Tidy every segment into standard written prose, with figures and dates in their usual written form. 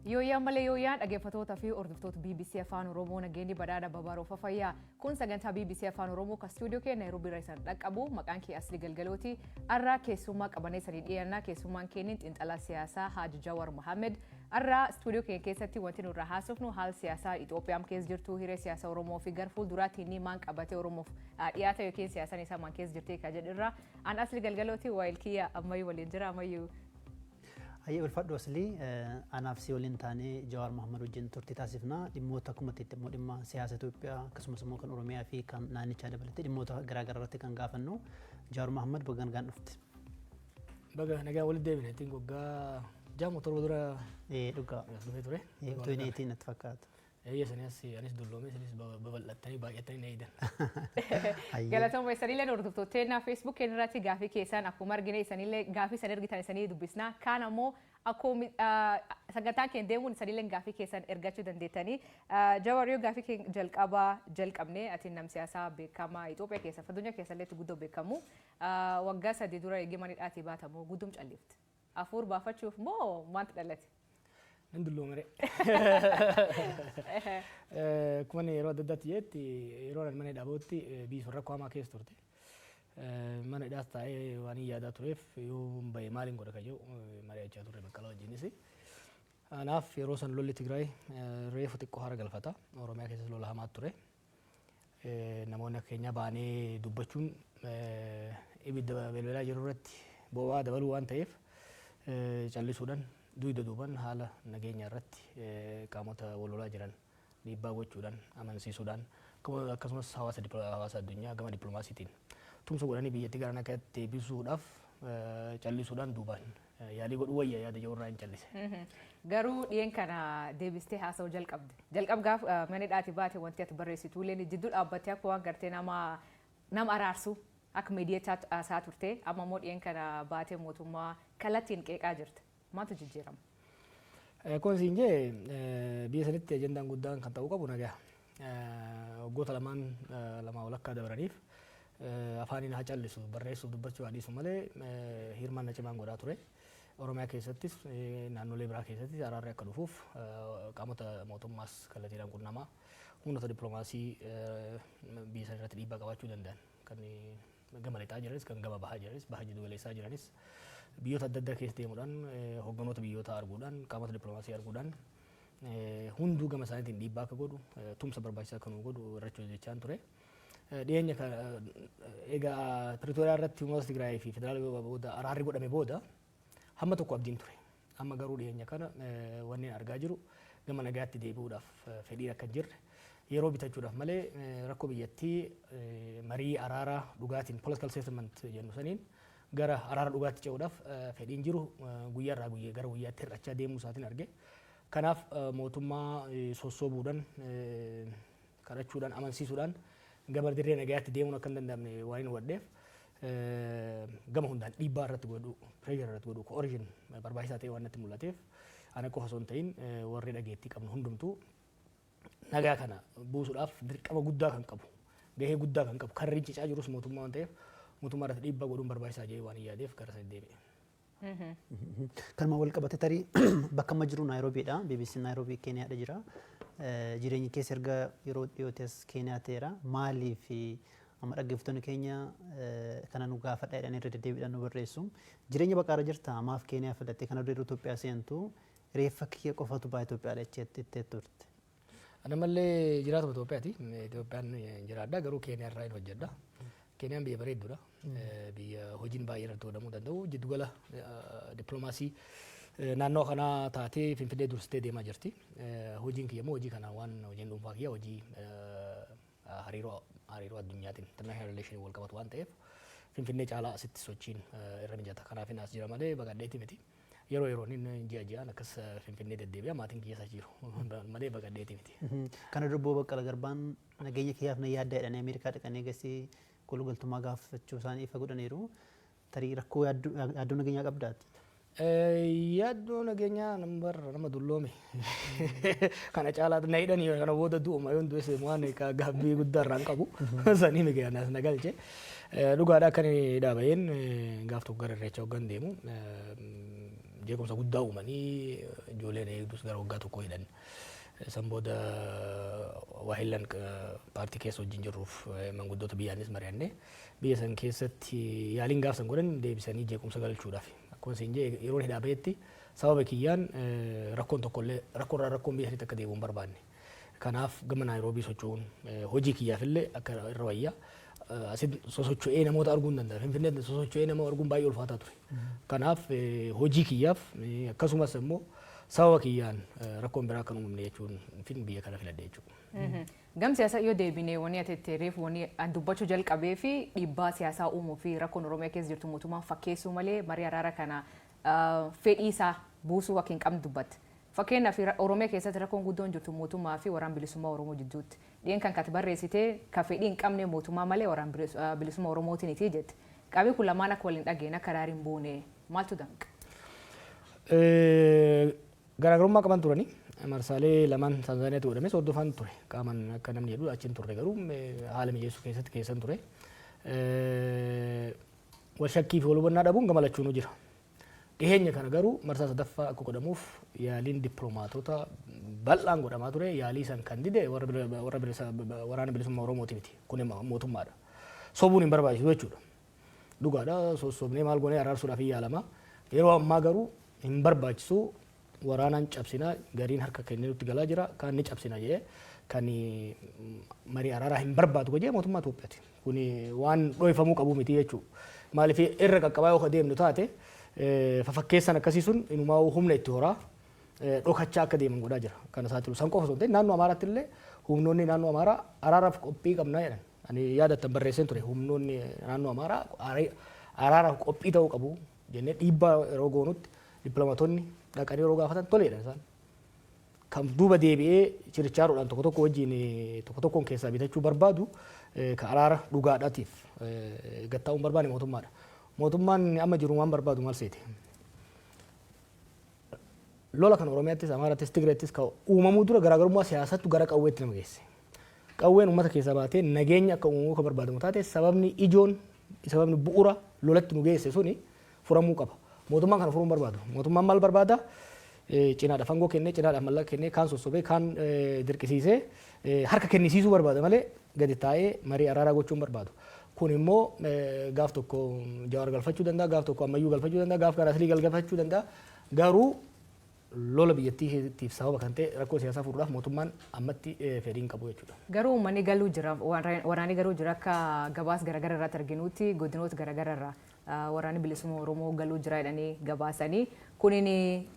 Yooyyaan malee yooyyaan, dhaggeeffattoota fi hordoftoota BBC Afaan Oromoo, nageenyi badhaadha babaroofa fayyaa. Kun sagantaa BBC Afaan Oromoo kan istuudiyoo keenya Naayiroobii irra isan dhaqqabu. Maqaan kee Asli Galgalooti. Arraa keessummaa qabanee sanii dhiyaannaa. Keessummaan keenya xiinxalaa siyaasaa Haaji Jawar Mohammed. Arraa istuudiyoo keenya keessatti wanti nurraa haasofnu haala siyaasaa Itoophiyaan keessa jirtu, hiree siyaasa Oromoo fi gara fuulduraatti inni maan qabatee Oromoof dhiyaata yookiin siyaasaan isaa maan keessa jirti kan jedhurra. An Asli Galgalooti, waayil kiyya ammayyuu waliin jira ammayyuu. Hayyee, ulfadhu Aslii. Anaaf si waliin taanee Jawaar Mohammad wajjin turtii taasifna. Dhimmoota akkuma itti immoo dhimma siyaasa Itoophiyaa, akkasumas immoo kan Oromiyaa fi kan naannichaa dabalatee dhimmoota garaagaraa irratti kan gaafannu. Jawaar Mohammad, baga nagaan dhufte. Baga nagaa walitti deebine. Ittiin waggaa 6 moo 7 dura Ee, dhugaa. as dhufee ture. Utuu hin eetiin natti fakkaata. Eeyya, sanii as anis dulloomee, isinis babal'attanii baay'attanii na eeydan. Hayyee. Galatooma. Isanillee hordoftoota Facebook keenya irratti gaafii keessan akkuma argine, isanillee gaafii isan ergitan isanii dubbisna. Kaan ammoo akkuma sagantaan keenya deemuun isanillee gaafii keessan ergachuu dandeettanii. Jawar, yoo gaafii keenya jalqabaa jalqabne, ati nam siyaasaa beekamaa Itoophiyaa keessa, addunyaa keessa illee guddoo beekamu. Waggaa 3 dura eegee manidhaatii baatamu guddum callifte. Afuur baafachuuf moo maantu dhalate? Nan dulloomere. Akkuma inni yeroo adda addaatti jedhetti, yeroo ani mana hidhaa bahutti biyyi sun rakkoo hamaa keessa turte. Mana hidhaas taa'ee waan hin yaadaa tureef, yoo bahe maaliin godha kan jedhu mari'achaa turre Baqqalaa wajjinis. Kanaaf yeroo san lolli Tigraay reefu xiqqoo hara galfata. Oromiyaa keessas lola hamaa ture. Namoonni akka keenyaa baanee dubbachuun ibidda belbelaa jiru irratti boba'aa dabaluu waan ta'eef, callisuudhaan dugda duuban haala nageenya irratti qaamota wal lolaa jiran dhiibbaa gochuudhaan, amansiisuudhaan, akkasumas hawaasa addunyaa gama dippiloomaasiitiin tumsa godhanii biyyattii gara nagaatti deebisuudhaaf callisuudhaan duubaan yaalii godhuu wayya yaada jedhu irraa hin callise. Garuu dhiyeen kana deebistee haasa'uu jalqabde. Jalqab gaaf mana hidhaatii baate wanti ati barreessitu illee jidduu dhaabbattee akka waan gartee nama araarsu akka miidiyaa haasaa turte. Amma immoo dhiyeen kana baatee mootummaa kallattiin qeeqaa jirta. Maaltu jijjiirama? Akkuma siin jee, biyya sanitti ajandaan guddaan kan ta'uu qabu nagaa. Waggoota lamaan lamaa walakkaa dabraniif afaaniin haa callisu, barreessuuf dubbachuu haa dhiisu malee, hirmaannaa cimaan godhaa ture. Oromiyaa keessattis naannolee biraa keessattis araarri akka dhufuuf qaamota mootummaas kallattiidhaan qunnamaa, humnoota dippiloomaasii biyya sana irratti dhiibbaa qabaachuu danda'an kan gama lixaa jiranis, kan gama bahaa jiranis, baha jiddu galeessaa jiranis, biyyoota adda addaa keessa deemuudhaan, hogganoota biyyoota arguudhaan, qaamota dippiloomaasii arguudhaan, hunduu gama isaaniitiin dhiibbaa akka godhu, tumsa barbaachisaa akka nu godhu irratti hojjechaan ture. Dhiyeenya egaa Pretoria irratti uummata Tigraay fi federaala booda araarri godhame booda hamma tokko abdiin ture. Amma garuu dhiyeenya kana wanni argaa jiru gama nagaatti deebi'uudhaaf fedhiin akka hin jirre, yeroo bitachuudhaaf malee rakkoo biyyattii marii araaraa dhugaatiin, political settlement jennu saniin, gara araara dhugaatti ce'uudhaaf fedhiin jiru guyyaa irraa guyyaa gara guyyaatti hir'achaa deemuu isaatiin arge. Kanaaf mootummaa sossoobuudhaan, kadhachuudhaan, amansiisuudhaan gama dirree nagayaatti deemuun akka hin danda'amne waan hin hubadheef, gama hundaan dhiibbaa irratti godhu, pressure irratti godhu, coercion barbaachisaa ta'e waan natti mul'ateef, ana qofa osoo hin ta'in warri dhageettii qabnu hundumtuu nagaa kana buusuudhaaf dirqama guddaa kan qabu, gahee guddaa kan qabu, kan rincicaa jirus mootummaa waan ta'eef, mootummaa irratti dhiibbaa godhuun barbaachisaa jedhee waan hin yaadeef gara sana deebi'e. Kanuma wal qabate, tarii bakka amma jiru Naayiroobiidha. BBC Naayiroobii Keeniyaadha jira. Jireenyi keessa erga yeroo dhiyootti as Keeniyaa ta'eera. Maaliif amma dhaggeeffattoonni keenya kana nu gaafadha jedhanii irra deddeebiidhaan nu barreessu. Jireenya baqaarra jirta, maaf Keeniyaa filatte? Kana dura Itoophiyaa seentu reeffa kiyya qofatu ba'a Itoophiyaadha jettee turte. Ana mallee jiraatuma Itoophiyaati. Itoophiyaan jiraadha, garuu Keeniyaa irraa hin hojjedha. Keeniyaan biyya bareedduudha. Biyya hojiin baay'ee irratti godhamuu danda'u. Jiddugala dippiloomaasii naannoo kanaa taatee Finfinnee dursitee deemaa jirti. Hojiin kiyya immoo hojii kana waan hojiin dhuunfaa kiyya hojii hariiroo addunyaatiin, international relation, wal qabatu waan ta'eef, Finfinnee caalaa asitti sochiin irra mijata. Kanaaf as jira malee baqadheeti miti. Yeroo yeroon inni ji'a ji'aan akkas Finfinnee deddeebi'a, maatiin kiyya isa jiru malee baqadheeti miti. Kana dura Obbo Baqqala Garbaan nageenya kiyyaaf na yaaddaa jedhanii Ameerikaa dhaqanii eegasii koolugaltummaa gaafachuu isaanii ifa godhaniiru. Tarii rakkoo yaaddoo nageenyaa qabdaati? Yaaddoo nageenyaa nama dulloome kana caalaa na hidhanii kana booda du'uma, yoon du'es waan gaabbii guddaa irraa hin qabu sanii miti anas na galche. Dhugaadha, akka inni dhaabayeen gaaf tokko gara Irreecha hoggan deemu Jeequmsa guddaa uumanii ijoolleen eegdus gara waggaa 1 hidhan. San booda waahillan paartii keessa wajjin jirruuf manguddoota biyyaanis mari'annee, biyya san keessatti yaaliin gaaf san godhan deebisanii jeequmsa galchuudhaaf. Akkuma isin jee, yeroon hidhaa bahetti sababa kiyyaan rakkoon tokkollee, rakkoorraa rakkoon biyya sanitti akka deebi'u hin barbaanne. Kanaaf gama Naayiroobii socho'uun hojii kiyyaafillee akka irra wayyaa. Asitti sosocho'ee namoota arguu hin danda'a. Finfinneetti sosocho'ee nama arguun baay'ee ulfaataa ture. Kanaaf hojii kiyyaaf, akkasumas immoo sababa kiyyaan rakkoon biraa akka hin uumamne jechuun fin biyya kana filadhe jechuudha. Gam siyaasaa yoo deebine, wanni ati itti reefu, wanni an dubbachuu jalqabee fi dhiibbaa siyaasaa uumuu fi rakkoon Oromiyaa keessa jirtu mootummaan fakkeessuu malee marii araara kana fedhii isaa buusuu akka hin qabne dubbatte. Fakkeenyaaf, Oromiyaa keessatti rakkoon guddoon jirtu mootummaa fi Waraan Bilisummaa Oromoo jidduutti. Dhiyen kan kati barreessite ka fedhii hin qabne mootummaa malee Waraan Bilisummaa Oromootiin iti jette. Qaamni kun lamaan akka waliin dhageen akka araari hin buune maaltu danqa? Garaagarummaa qaban turani. Marsaalee lamaan Taanzaaniyaatti godhames hordofaan ture. Qaamaan akka namni jedhu achi hin turre, garuu haala mijeessuu keessatti keessan ture. Wal shakkii fi wal hubannaa dhabuun gama lachuunuu jira. Dhiheenya kana garuu marsaa sadaffaa akka godhamuuf yaaliin dippiloomaatota bal'aan godhamaa ture. Yaalii san kan dide warra Waraana Bilisummaa Oromooti miti. Kun mootummaadha. Sobuun hin barbaachisu jechuudha. Dhugaadha, sossobnee maal goonee araarsuudhaaf hin yaalama. Yeroo ammaa garuu hin barbaachisu, waraanaan cabsina, gariin harka kennee nutti galaa jira, kaan ni cabsina jedhee kan marii araaraa hin barbaadu jedhee mootummaa Itoophiyaati. Kun waan dhoofamuu qabu miti jechuudha. Maaliif, irra qaqqabaa yoo deemnu taate, fafakkeessan akkasii sun inumaa humna itti horaa dhokachaa akka deeman godhaa jira. Kana saaxilu san qofa osoo hin ta'in, naannoo Amaaraatti illee humnoonni naannoo Amaaraa araaraaf qophii qabnaa jedhan. Ani yaadattan barreesseen ture, humnoonni naannoo Amaaraa araaraaf qophii ta'uu qabu jennee dhiibbaa yeroo goonutti, dippiloomaatonni dhaqanii yeroo gaafatan toleedha isaan. Kan duuba deebi'ee chirichaaroodhaan tokko tokko wajjin tokko tokkoon keessaa bitachuu barbaadu, ka araara dhugaadhaatiif gattaa'uu hin barbaanne mootummaadha. Mootummaan amma jiru waan barbaadu maal seete? Lola kan Oromiyaattis, Amaarattis, Tigreettis ka uumamuu dura garaagarummaa siyaasattu gara qawweetti nama geesse. Qawween uummata keessaa baatee nageenya akka uumamuu kan barbaadamu taate, sababni ijoon, sababni bu'uura lolatti nu geesse suni furamuu qaba. Mootummaan kana furuu hin barbaadu. Mootummaan maal barbaada? Cinaadhaaf aangoo kennee, cinaadhaaf mallaqa kennee, kaan sossobee, kaan dirqisiisee harka kennisiisuu barbaada malee gadi taa'ee marii araaraa gochuu hin barbaadu. Kun immoo gaaf tokko Jawaar galfachuu danda'a, gaaf tokko Ammayyuu galfachuu danda'a, gaaf kan Aslii galfachuu danda'a. Garuu lola biyyattiitiif sababa kan ta'e rakkoo siyaasaa furuudhaaf mootummaan ammatti fedhii hin qabu jechuudha. Garuu uummanni galuu jira, waraanni garuu jira. Akka gabaas garaagara irratti arginutti, godinoota garaagara irraa Waraanni Bilisummaa Oromoo galuu jira jedhanii gabaasanii, kunin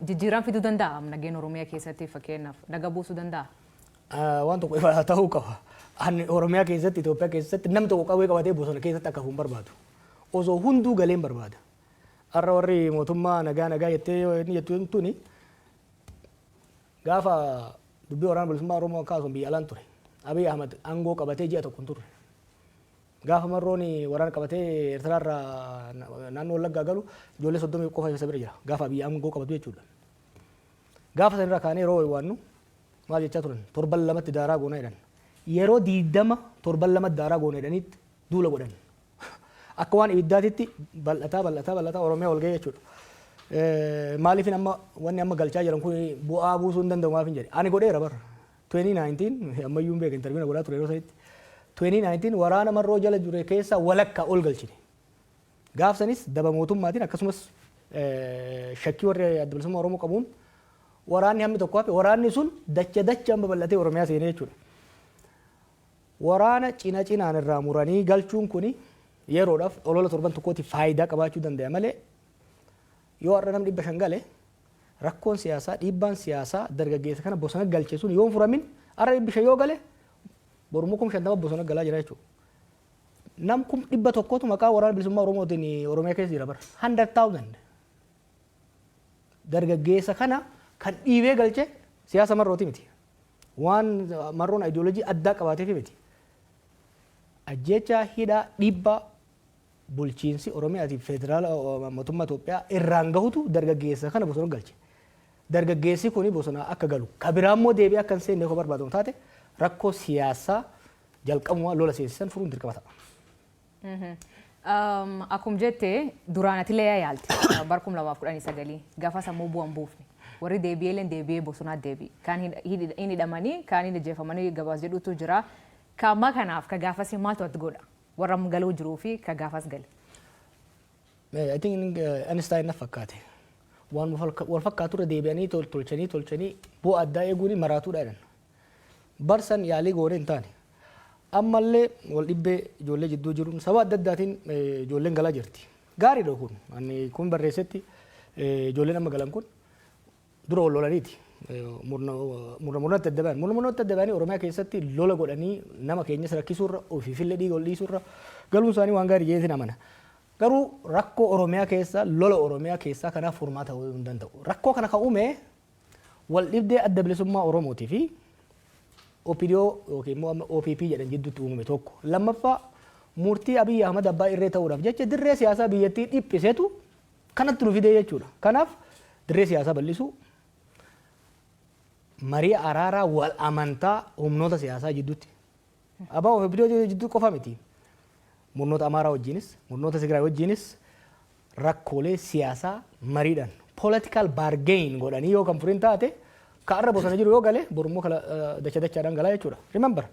jijjiirama fiduu danda'a nageenya Oromiyaa keessatti, fakkeenyaaf naga buusuu danda'a? Waan tokko ifa ta'uu qaba. Ani Oromiyaa keessatti, Itoophiyaa keessatti namni tokko qawwee qabatee bosona keessatti akka hafu hin barbaadu. Osoo hunduu galee hin barbaada. Har'a warri mootummaa nagaa nagaa jettee inni jettu tuni, gaafa dubbii Waraana Bilisummaa Oromoo akkasumas biyya alaan ture. Abiy Ahmad aangoo qabatee ji'a 1 hin turre. Gaafa Marroon waraana qabatee Eertiraarraa naannoo Wallaggaa galu, ijoollee 30 qofa isa bira jira. Gaafa Abiy aangoo qabatu jechuudha. Gaafa sanirraa kaanee yeroo waannu maal jechaa turan? Torban 2tti daaraa goona jedhan. Yeroo 20 torban 2tti daaraa goona jedhaniitti duula godhan. Akka waan ibiddaatitti bal'ataa bal'ataa bal'ataa Oromiyaa ol ga'e jechuudha. Maaliifin amma wanni amma galchaa jiran kun bu'aa buusuu hin danda'u maafin jedhe. Ani godheera bara. 2019 ammayyuu hin beeka, interview godhaa ture yeroo sanitti. 2019 waraana Marroo jala jure keessaa walakkaa ol galchine. Gaaf sanis daba mootummaatiin, akkasumas shakkii warri Adda Bilisummaa Oromoo qabuun waraanni hammi tokko hafe, waraanni sun dacha dachaan babal'atee Oromiyaa seenee jechuudha. Waraana cina cinaan irraa muranii galchuun kuni yeroodhaaf olola torban tokkootiif faayidaa qabaachuu danda'a malee, yoo har'a namni 500 gale, rakkoon siyaasaa, dhiibbaan siyaasaa dargaggeessa kana bosona galche sun yoo hin furamin, har'a 500 yoo gale, borummoo 50,000 bosona galaa jira jechuudha. Nam 100,000tu maqaa Waraana Bilisummaa Oromootiin Oromiyaa keessa jira bara. 100,000. Dargaggeessa kana kan dhiibee galche siyaasa Marrooti miti. Waan Marroon ayidiyoolojii addaa qabaateef miti. Ajjeechaa, hidhaa, dhiibbaa bulchiinsi Oromiyaatiif federaala mootummaa Itoophiyaa irraan gahutu dargaggeessa kana bosona galche. Dargaggeessi kuni bosona akka galu, ka biraa immoo deebi'ee akka hin seenne yoo barbaadamu taate, rakkoo siyaasaa jalqabumaa lola seensisan furuun dirqama ta'a. Akkuma jette, duraan atilee yaalte bara 2019 gaafa sammuu bu'an buufne. Warri deebi'ee illee deebi'ee bosonaa deebi'e. Kaan hin hidhamanii, kaan hin ajjeefamanii gabaas jedhutu jira. Ka ammaa kanaaf ka gaafas maaltu ati godha? Warra galuu jiruu fi ka gaafas gale. I think Einstein na fakkaate. Waan wal fakkaatu irra deebi'anii tolchanii tolchanii bu'aa addaa eeguun maraatuudha jedhan. Barsan yaalii goone hin taane. Ammallee wal dhibbee ijoollee jidduu jiruun sababa adda addaatiin ijoolleen galaa jirti. Gaariidha kun. Ani kun barreessetti, ijoolleen amma galan kun dura wal lolaniiti. Murna murnatti adda ba'an. Murna murnatti adda ba'anii Oromiyaa keessatti lola godhanii nama keenyas rakkisuurra, ofiifillee dhiiga ol dhiisuurra, galuun isaanii waan gaarii jedheetiin amana. Garuu rakkoo Oromiyaa keessa, lola Oromiyaa keessaa kanaaf furmaata ta'uu hin danda'u. Rakkoo kana kan uume wal dhibdee Adda Bilisummaa Oromootii fi OPDO yookiin immoo amma OPP jedhan jidduutti uumame tokko. Lammaffaa, murtii Abiyyi Ahmad abbaa irree ta'uudhaaf jecha dirree siyaasaa biyyattii dhiphisetu kanatti nu fidee jechuudha. Kanaaf dirree siyaasaa bal'isuu, marii araaraa wal amantaa humnoota siyaasaa jidduutti. ABO fi OPDO jidduu qofa miti. Murnoota Amaaraa wajjinis, murnoota Tigraay wajjinis rakkoolee siyaasaa mariidhaan political bargain godhanii yoo kan furin taate, ka arra bosona jiru yoo gale, borummoo kala dacha dachaadhaan galaa jechuudha. Remember,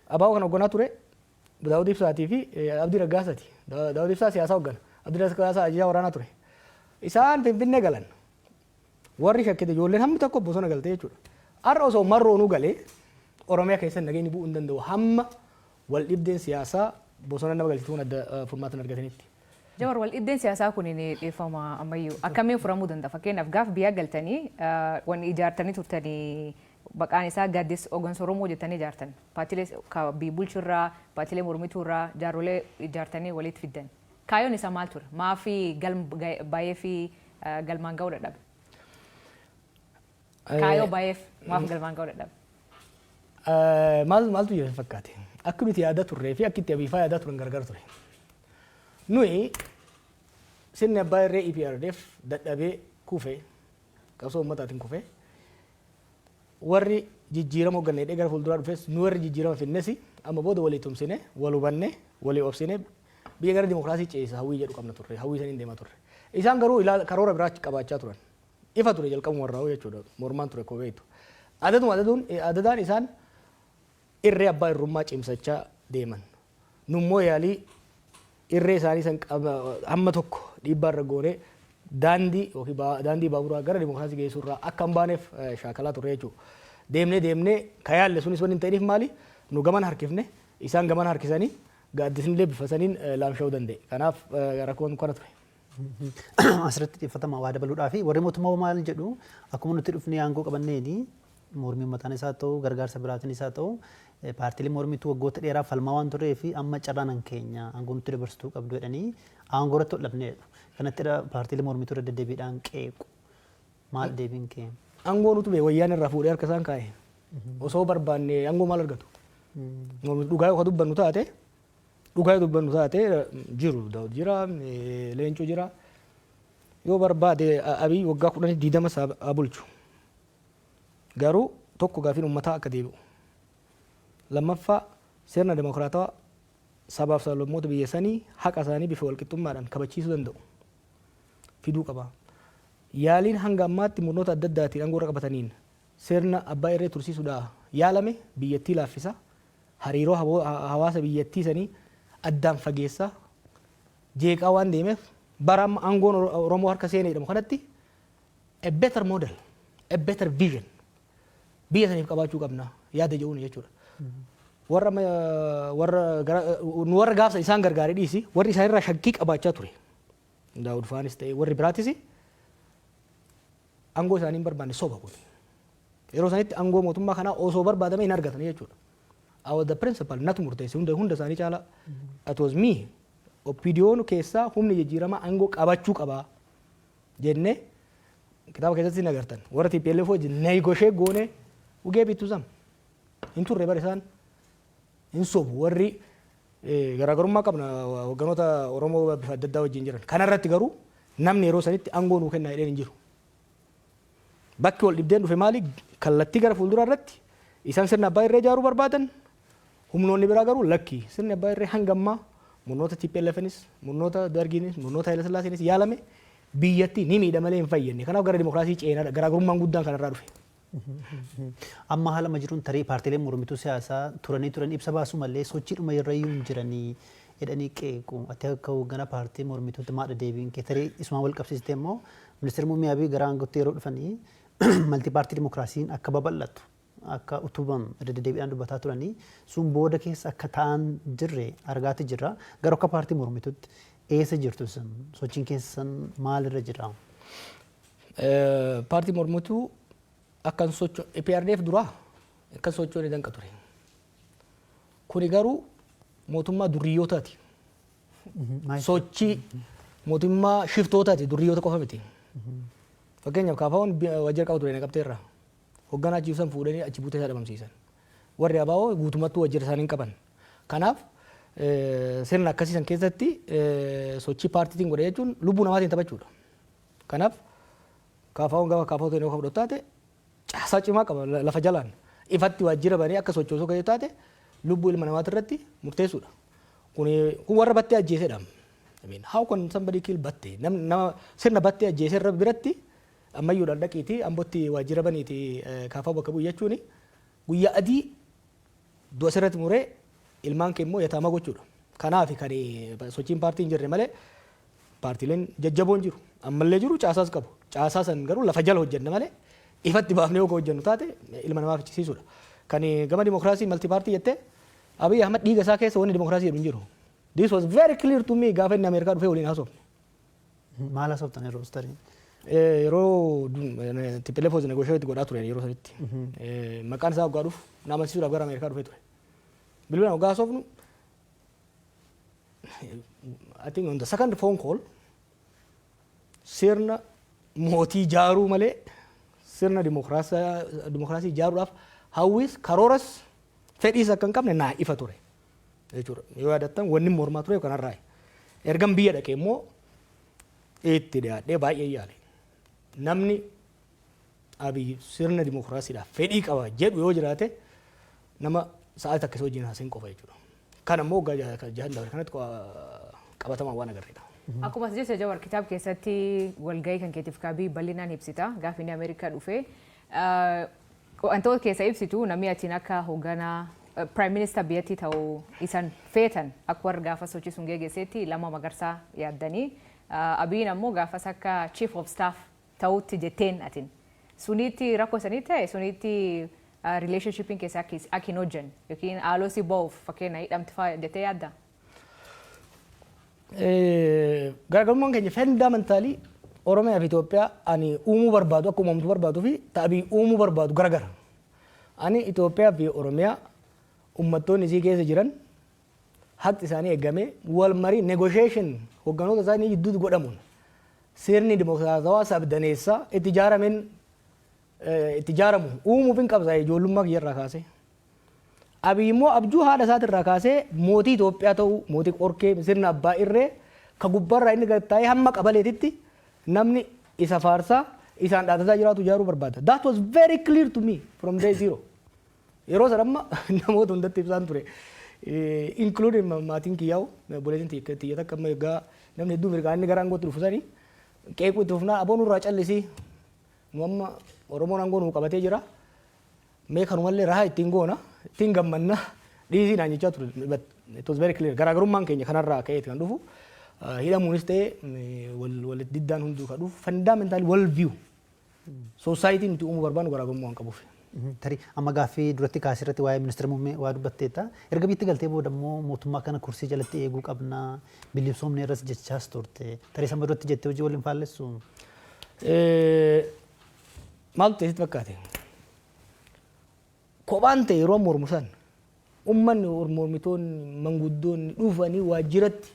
ABO kan hoogganaa ture Daawud Ibsaatii fi Abdii Raggaasaati. Daawud Ibsaa siyaasaa hooggana. Abdii Raggaasaa ajajaa waraanaa ture. Isaan Finfinnee galan. Warri shakkite ijoolleen hammi tokko bosona galte jechuudha. Har'a osoo marroonuu galee Oromiyaa keessatti nageenyi bu'uu hin danda'u hamma wal dhibdeen siyaasaa bosona nama galchituun adda furmaata hin argatanitti. Jawar, wal dhibdeen siyaasaa kun ni dhiifama ammayyuu akkamiin furamuu danda'a? Fakkeenyaaf, gaaf biyya galtanii wanni ijaartanii turtanii maqaan isaa Gaaddisa Hooggansa Oromoo jettanii ijaartan. Paartiilee biyya bulchurraa, paartiilee mormituurraa jaarrolee ijaartanii walitti fiddan. Kaayyoon isaa maal ture? Maafi galma baay'ee fi galmaan ga'uu dadhabe? Kaayyoo baay'eef maaf galmaan ga'uu dadhabe? Maal maaltu jira fakkaate? Akka nuti yaada turree fi akka itti Abiifaa yaadaa turan gargar ture. Nuyi sirni abbaa irree EPRDF dadhabee kufee, qabsoo uummataatiin kufee, warri jijjiirama hoogganne hidhee gara fuulduraa dhufes, nu warri jijjiirama finnes amma booda walii tumsine, wal hubanne, walii obsine biyya gara dimokiraasii ceesisa hawwii jedhu qabna turre, hawwii saniin deemaa turre. Isaan garuu karoora biraa qabaachaa turan. Ifa ture jalqabuma irraa jechuudha, mormaan ture koo beektu. Adaduma adaduun adadaan isaan irree abbaa irrummaa cimsachaa deeman. Nummoo yaalii irree isaanii san hamma tokko dhiibbaa irra goonee daandii yookiin daandii baaburaa gara dimokiraasii geessuu irraa akka hin baaneef shaakalaa turre jechuudha. Deemnee deemnee ka yaalle sunis wanni hin ta'iniif maali? Nu gaman harkifne, isaan gaman harkisanii, gaaddisni illee bifa saniin laamsha'uu danda'e. Kanaaf rakkoon kana ture. Asirratti xiyyeeffatama waa dabaluudhaa fi warri mootummaa maal jedhu? Akkuma nuti dhufnee aangoo qabanneeni mormii uummataan isaa ta'u, gargaarsa biraatiin isaa ta'u, paartiilee mormituu waggoota dheeraa falmaa waan turee fi amma carraan keenya aangoo nutti dabarsituu qabdu jedhanii aangoo irratti ol dhabnee jedhu. Kanatti paartiilee mormituu irra deddeebiidhaan qeequ. Maal deebiin kee? Aangoo nutu bee wayyaan irraa fuudhee harka isaan kaa'e. Osoo barbaanne aangoo maal argatu? Dhugaa yoo dubbannu taate, dhugaa yoo dubbannu taate, jiru Daawud jira, Leencoo jira. Yoo barbaade Abiy waggaa 10 20 haa bulchu. Garuu tokko, gaafiin uummataa akka deebi'u. Lammaffaa, sirna dimokiraatawaa sabaaf sablammoota biyya sanii haqa isaanii bifa walqixxummaadhaan kabachiisuu danda'u fiduu qaba. Yaaliin hanga ammaatti murnoota adda addaatiin aangoo irra qabataniin sirna abbaa irree tursiisuudhaa yaalame biyyattii laaffisa. Hariiroo hawaasa biyyattii sanii addaan fageessa, jeeqaa waan deemeef, bara amma aangoon Oromoo harka seenee jedhamu kanatti a better model, a better vision biyya saniif qabaachuu qabna yaada jedhuun jechuudha. Warra warra nu warra gaafsa isaan gargaaree dhiisi, warri isaanirraa shakkii qabaachaa ture. Daawud faanis ta'e warri biraatis aangoo isaanii hin barbaanne, soba kun. Yeroo sanitti aangoo mootummaa kanaa osoo barbaadame hin argatan jechuudha. I was the principal, natu murteesse hunda hunda isaanii caala. It was me. OPDO'n keessaa humni jijjiiramaa aangoo qabachuu qabaa jennee kitaaba keessatti hin agartan. Warra TPLF wajjin negotiate goone, we gave it to them. Hin turre bara isaan hin sobu, warri garaagarummaa qabna hogganoota Oromoo bifa adda addaa wajjin jiran. Kanarratti garuu namni yeroo sanitti aangoo nuu kennaa jedheen hin jiru. Bakki wal dhibdeen dhufe maali? Kallattii gara fuulduraa irratti isaan sirna abbaa irree ijaaruu barbaadan, humnoonni biraa garuu lakki, sirni abbaa irree hanga ammaa Murnoota TPLFnis, murnoota Dargiinis, murnoota Haile Sillaaseenis yaalame biyyattii ni miidha malee hin fayyadne. Kanaaf gara dimokiraasii ceenaadha. Garaagarummaan guddaan kanarraa dhufe. Amma haala amma jiruun tarii paartiileen mormituu siyaasaa turanii turan ibsa baasuu malee sochiidhuma irra iyyuu hin jiranii jedhanii qeequ. Ati akka hoogganaa paartii mormituutti maadha deebiin kee? Tarii isumaan wal qabsiistee immoo ministeerri muummee Abiy gara aangootti yeroo dhufanii multi party dimokiraasiin akka babal'atu, akka utubamu irra deddeebiidhaan dubbataa turanii, sun booda keessa akka ta'an jirre argaati jirra. Garuu akka paartii mormituutti eessa jirtu isin? Sochiin keessan maalirra jira? Paartii mormituu akkan socho EPRDF duraa akkan sochoone danqa ture. Kuni garuu mootummaa durriyyootaati. Sochii mootummaa shiftootaati, durriyyoota qofa miti. Fakkeenyaaf, KFO'n waajjira qaba ture Naqamteerraa. Hogganaa achi san fuudhanii achi buutee isaa dhabamsiisan. Warri ABO guutummattuu waajjira isaanii hin qaban. Kanaaf sirna akkasii san keessatti sochii paartiitiin godhe jechuun lubbuu namaatiin taphachuudha. Kanaaf KFO'n gama KFO ta'e yoo fudhatu taate caasaa cimaa qaba lafa jalaan. Ifatti waajjira banee akka sochoosuu kan taate lubbuu ilma namaati irratti murteessuudha. Kun warra Battee ajjeesedha. I mean, how can somebody kill Battee? Nama sirna Battee ajjeese irra biratti ammayyuudhaan dhaqiiti Ambotti waajjira baniiti KFO bakka bu'u jechuun guyyaa adii du'a sirratti muree ilmaan kee immoo yataama gochuudha. Kanaaf kan sochiin paartii hin jirre malee paartiileen jajjaboon jiru. Ammallee jiru, caasaas qabu. Caasaa san garuu lafa jala hojjenna malee ifatti baafnee yoo hojjennu taate ilma namaa fichisiisuudha. Kan gama dimokiraasii multi party jettee, Abiy Ahmad dhiiga isaa keessa wanni dimokiraasii jedhu hin jiru. This was very clear to me gaafa inni Ameerikaa dhufee waliin haasofne. Maal haasoftan yeroo tarii? Yeroo TPLF was negotiate godhaa ture yeroo sanitti. Maqaan isaa waggaa dhufu na amansiisuudhaaf gara Ameerikaa dhufee ture. Bilbilaan waggaa haasofnu, I think on the second phone call, sirna mootii ijaaruu malee sirna dimokiraasii ijaaruudhaaf hawwis, karooras, fedhiis akka hin qabne naa ifa ture jechuudha. Yoo yaadattan, wanni mormaa ture kanarraa. Ergan biyya dhaqee immoo itti dhiyaadhee baay'ee yaale. Namni Abiy sirna dimokiraasiidhaaf fedhii qaba jedhu yoo jiraate nama sa'aatii takka isa wajjin haasa'in qofa jechuudha. Kan ammoo waggaa 6 dabre kanatti qabatamaan waan agarreedha. Akkuma as jette Jawar, kitaaba keessatti walgahii kan keetiif kaabii bal'inaan ibsita. Gaafa inni Ameerikaa dhufe wantoota keessa ibsitu, namni atiin akka hoogganaa prime minister biyyattii ta'uu isan feetan akka warra gaafa sochii sun geggeessetti Lammaa Magarsaa yaaddanii, Abiyin ammoo gaafas akka chief of staff ta'utti jetteen atin. Sunitti rakkoo sanii ta'e, sunitti relationshipiin keessa akka hin hojjenne yookiin haaloo si ba'uuf fakkeenya hidhamti fa'aa jettee yaadda? Garaagarummaan keenya fundamentally Oromiyaa fi Itoophiyaa ani uumuu barbaadu, akka uumamtu barbaaduu fi ta'abii uumuu barbaadu garagara. Ani Itoophiyaa fi Oromiyaa uummattoonni isii keessa jiran haqi isaanii eegamee wal marii, negotiation hogganoota isaanii gidduutti godhamuun sirni dimokiraatawaa sabdaneessaa itti ijaarameen itti ijaaramu uumuuf hin qabsa ijoollummaa kiyyarraa kaasee. Abiy immoo abjuu haadha isaatirraa kaasee mootii Itoophiyaa ta'uu, mootii qorkee, sirna abbaa irree ka gubbaarraa inni gad taa'ee hamma qabaleetitti namni isa faarsaa isaan dhaadataa jiraatu ijaaruu barbaada. That was very clear to me from day zero. Yeroo sana amma namoota hundatti ibsaan ture. Including maatiin kiyyaa'u, obboleettiin tiyya takka amma egaa namni hedduu mirgaa inni gara aangootti dhufu sanii qeequu itti fufnaa, "Aboo, nurraa callisii, nu amma Oromoon aangoo nuu qabatee jira. Mee kanumallee rahaa ittiin goona, ittiin gammanna, dhiisii," naan jechaa ture. But it was very clear. Garaagarummaan keenya kanarraa ka'eeti kan dhufu. Hidhamuunis ta'e wal diddaan hunduu kan dhufu fundamental wal view. Society nuti uumuu barbaannu garaagarummaa waan qabuuf. Tarii amma gaaffii duratti kaasirratti waa'ee ministeera muummee waa dubbatteetta. Erga biyyatti galtee booda immoo mootummaa kana kursii jalatti eeguu qabna, bilisoomne irras jechaas turte. Tarii sama duratti jettee hojii waliin faallessu? Maaltu ta'e sitti fakkaate? Kophaan ta'e yeroo mormu san uummanni, mormitoonni, manguddoonni dhufanii waajjiratti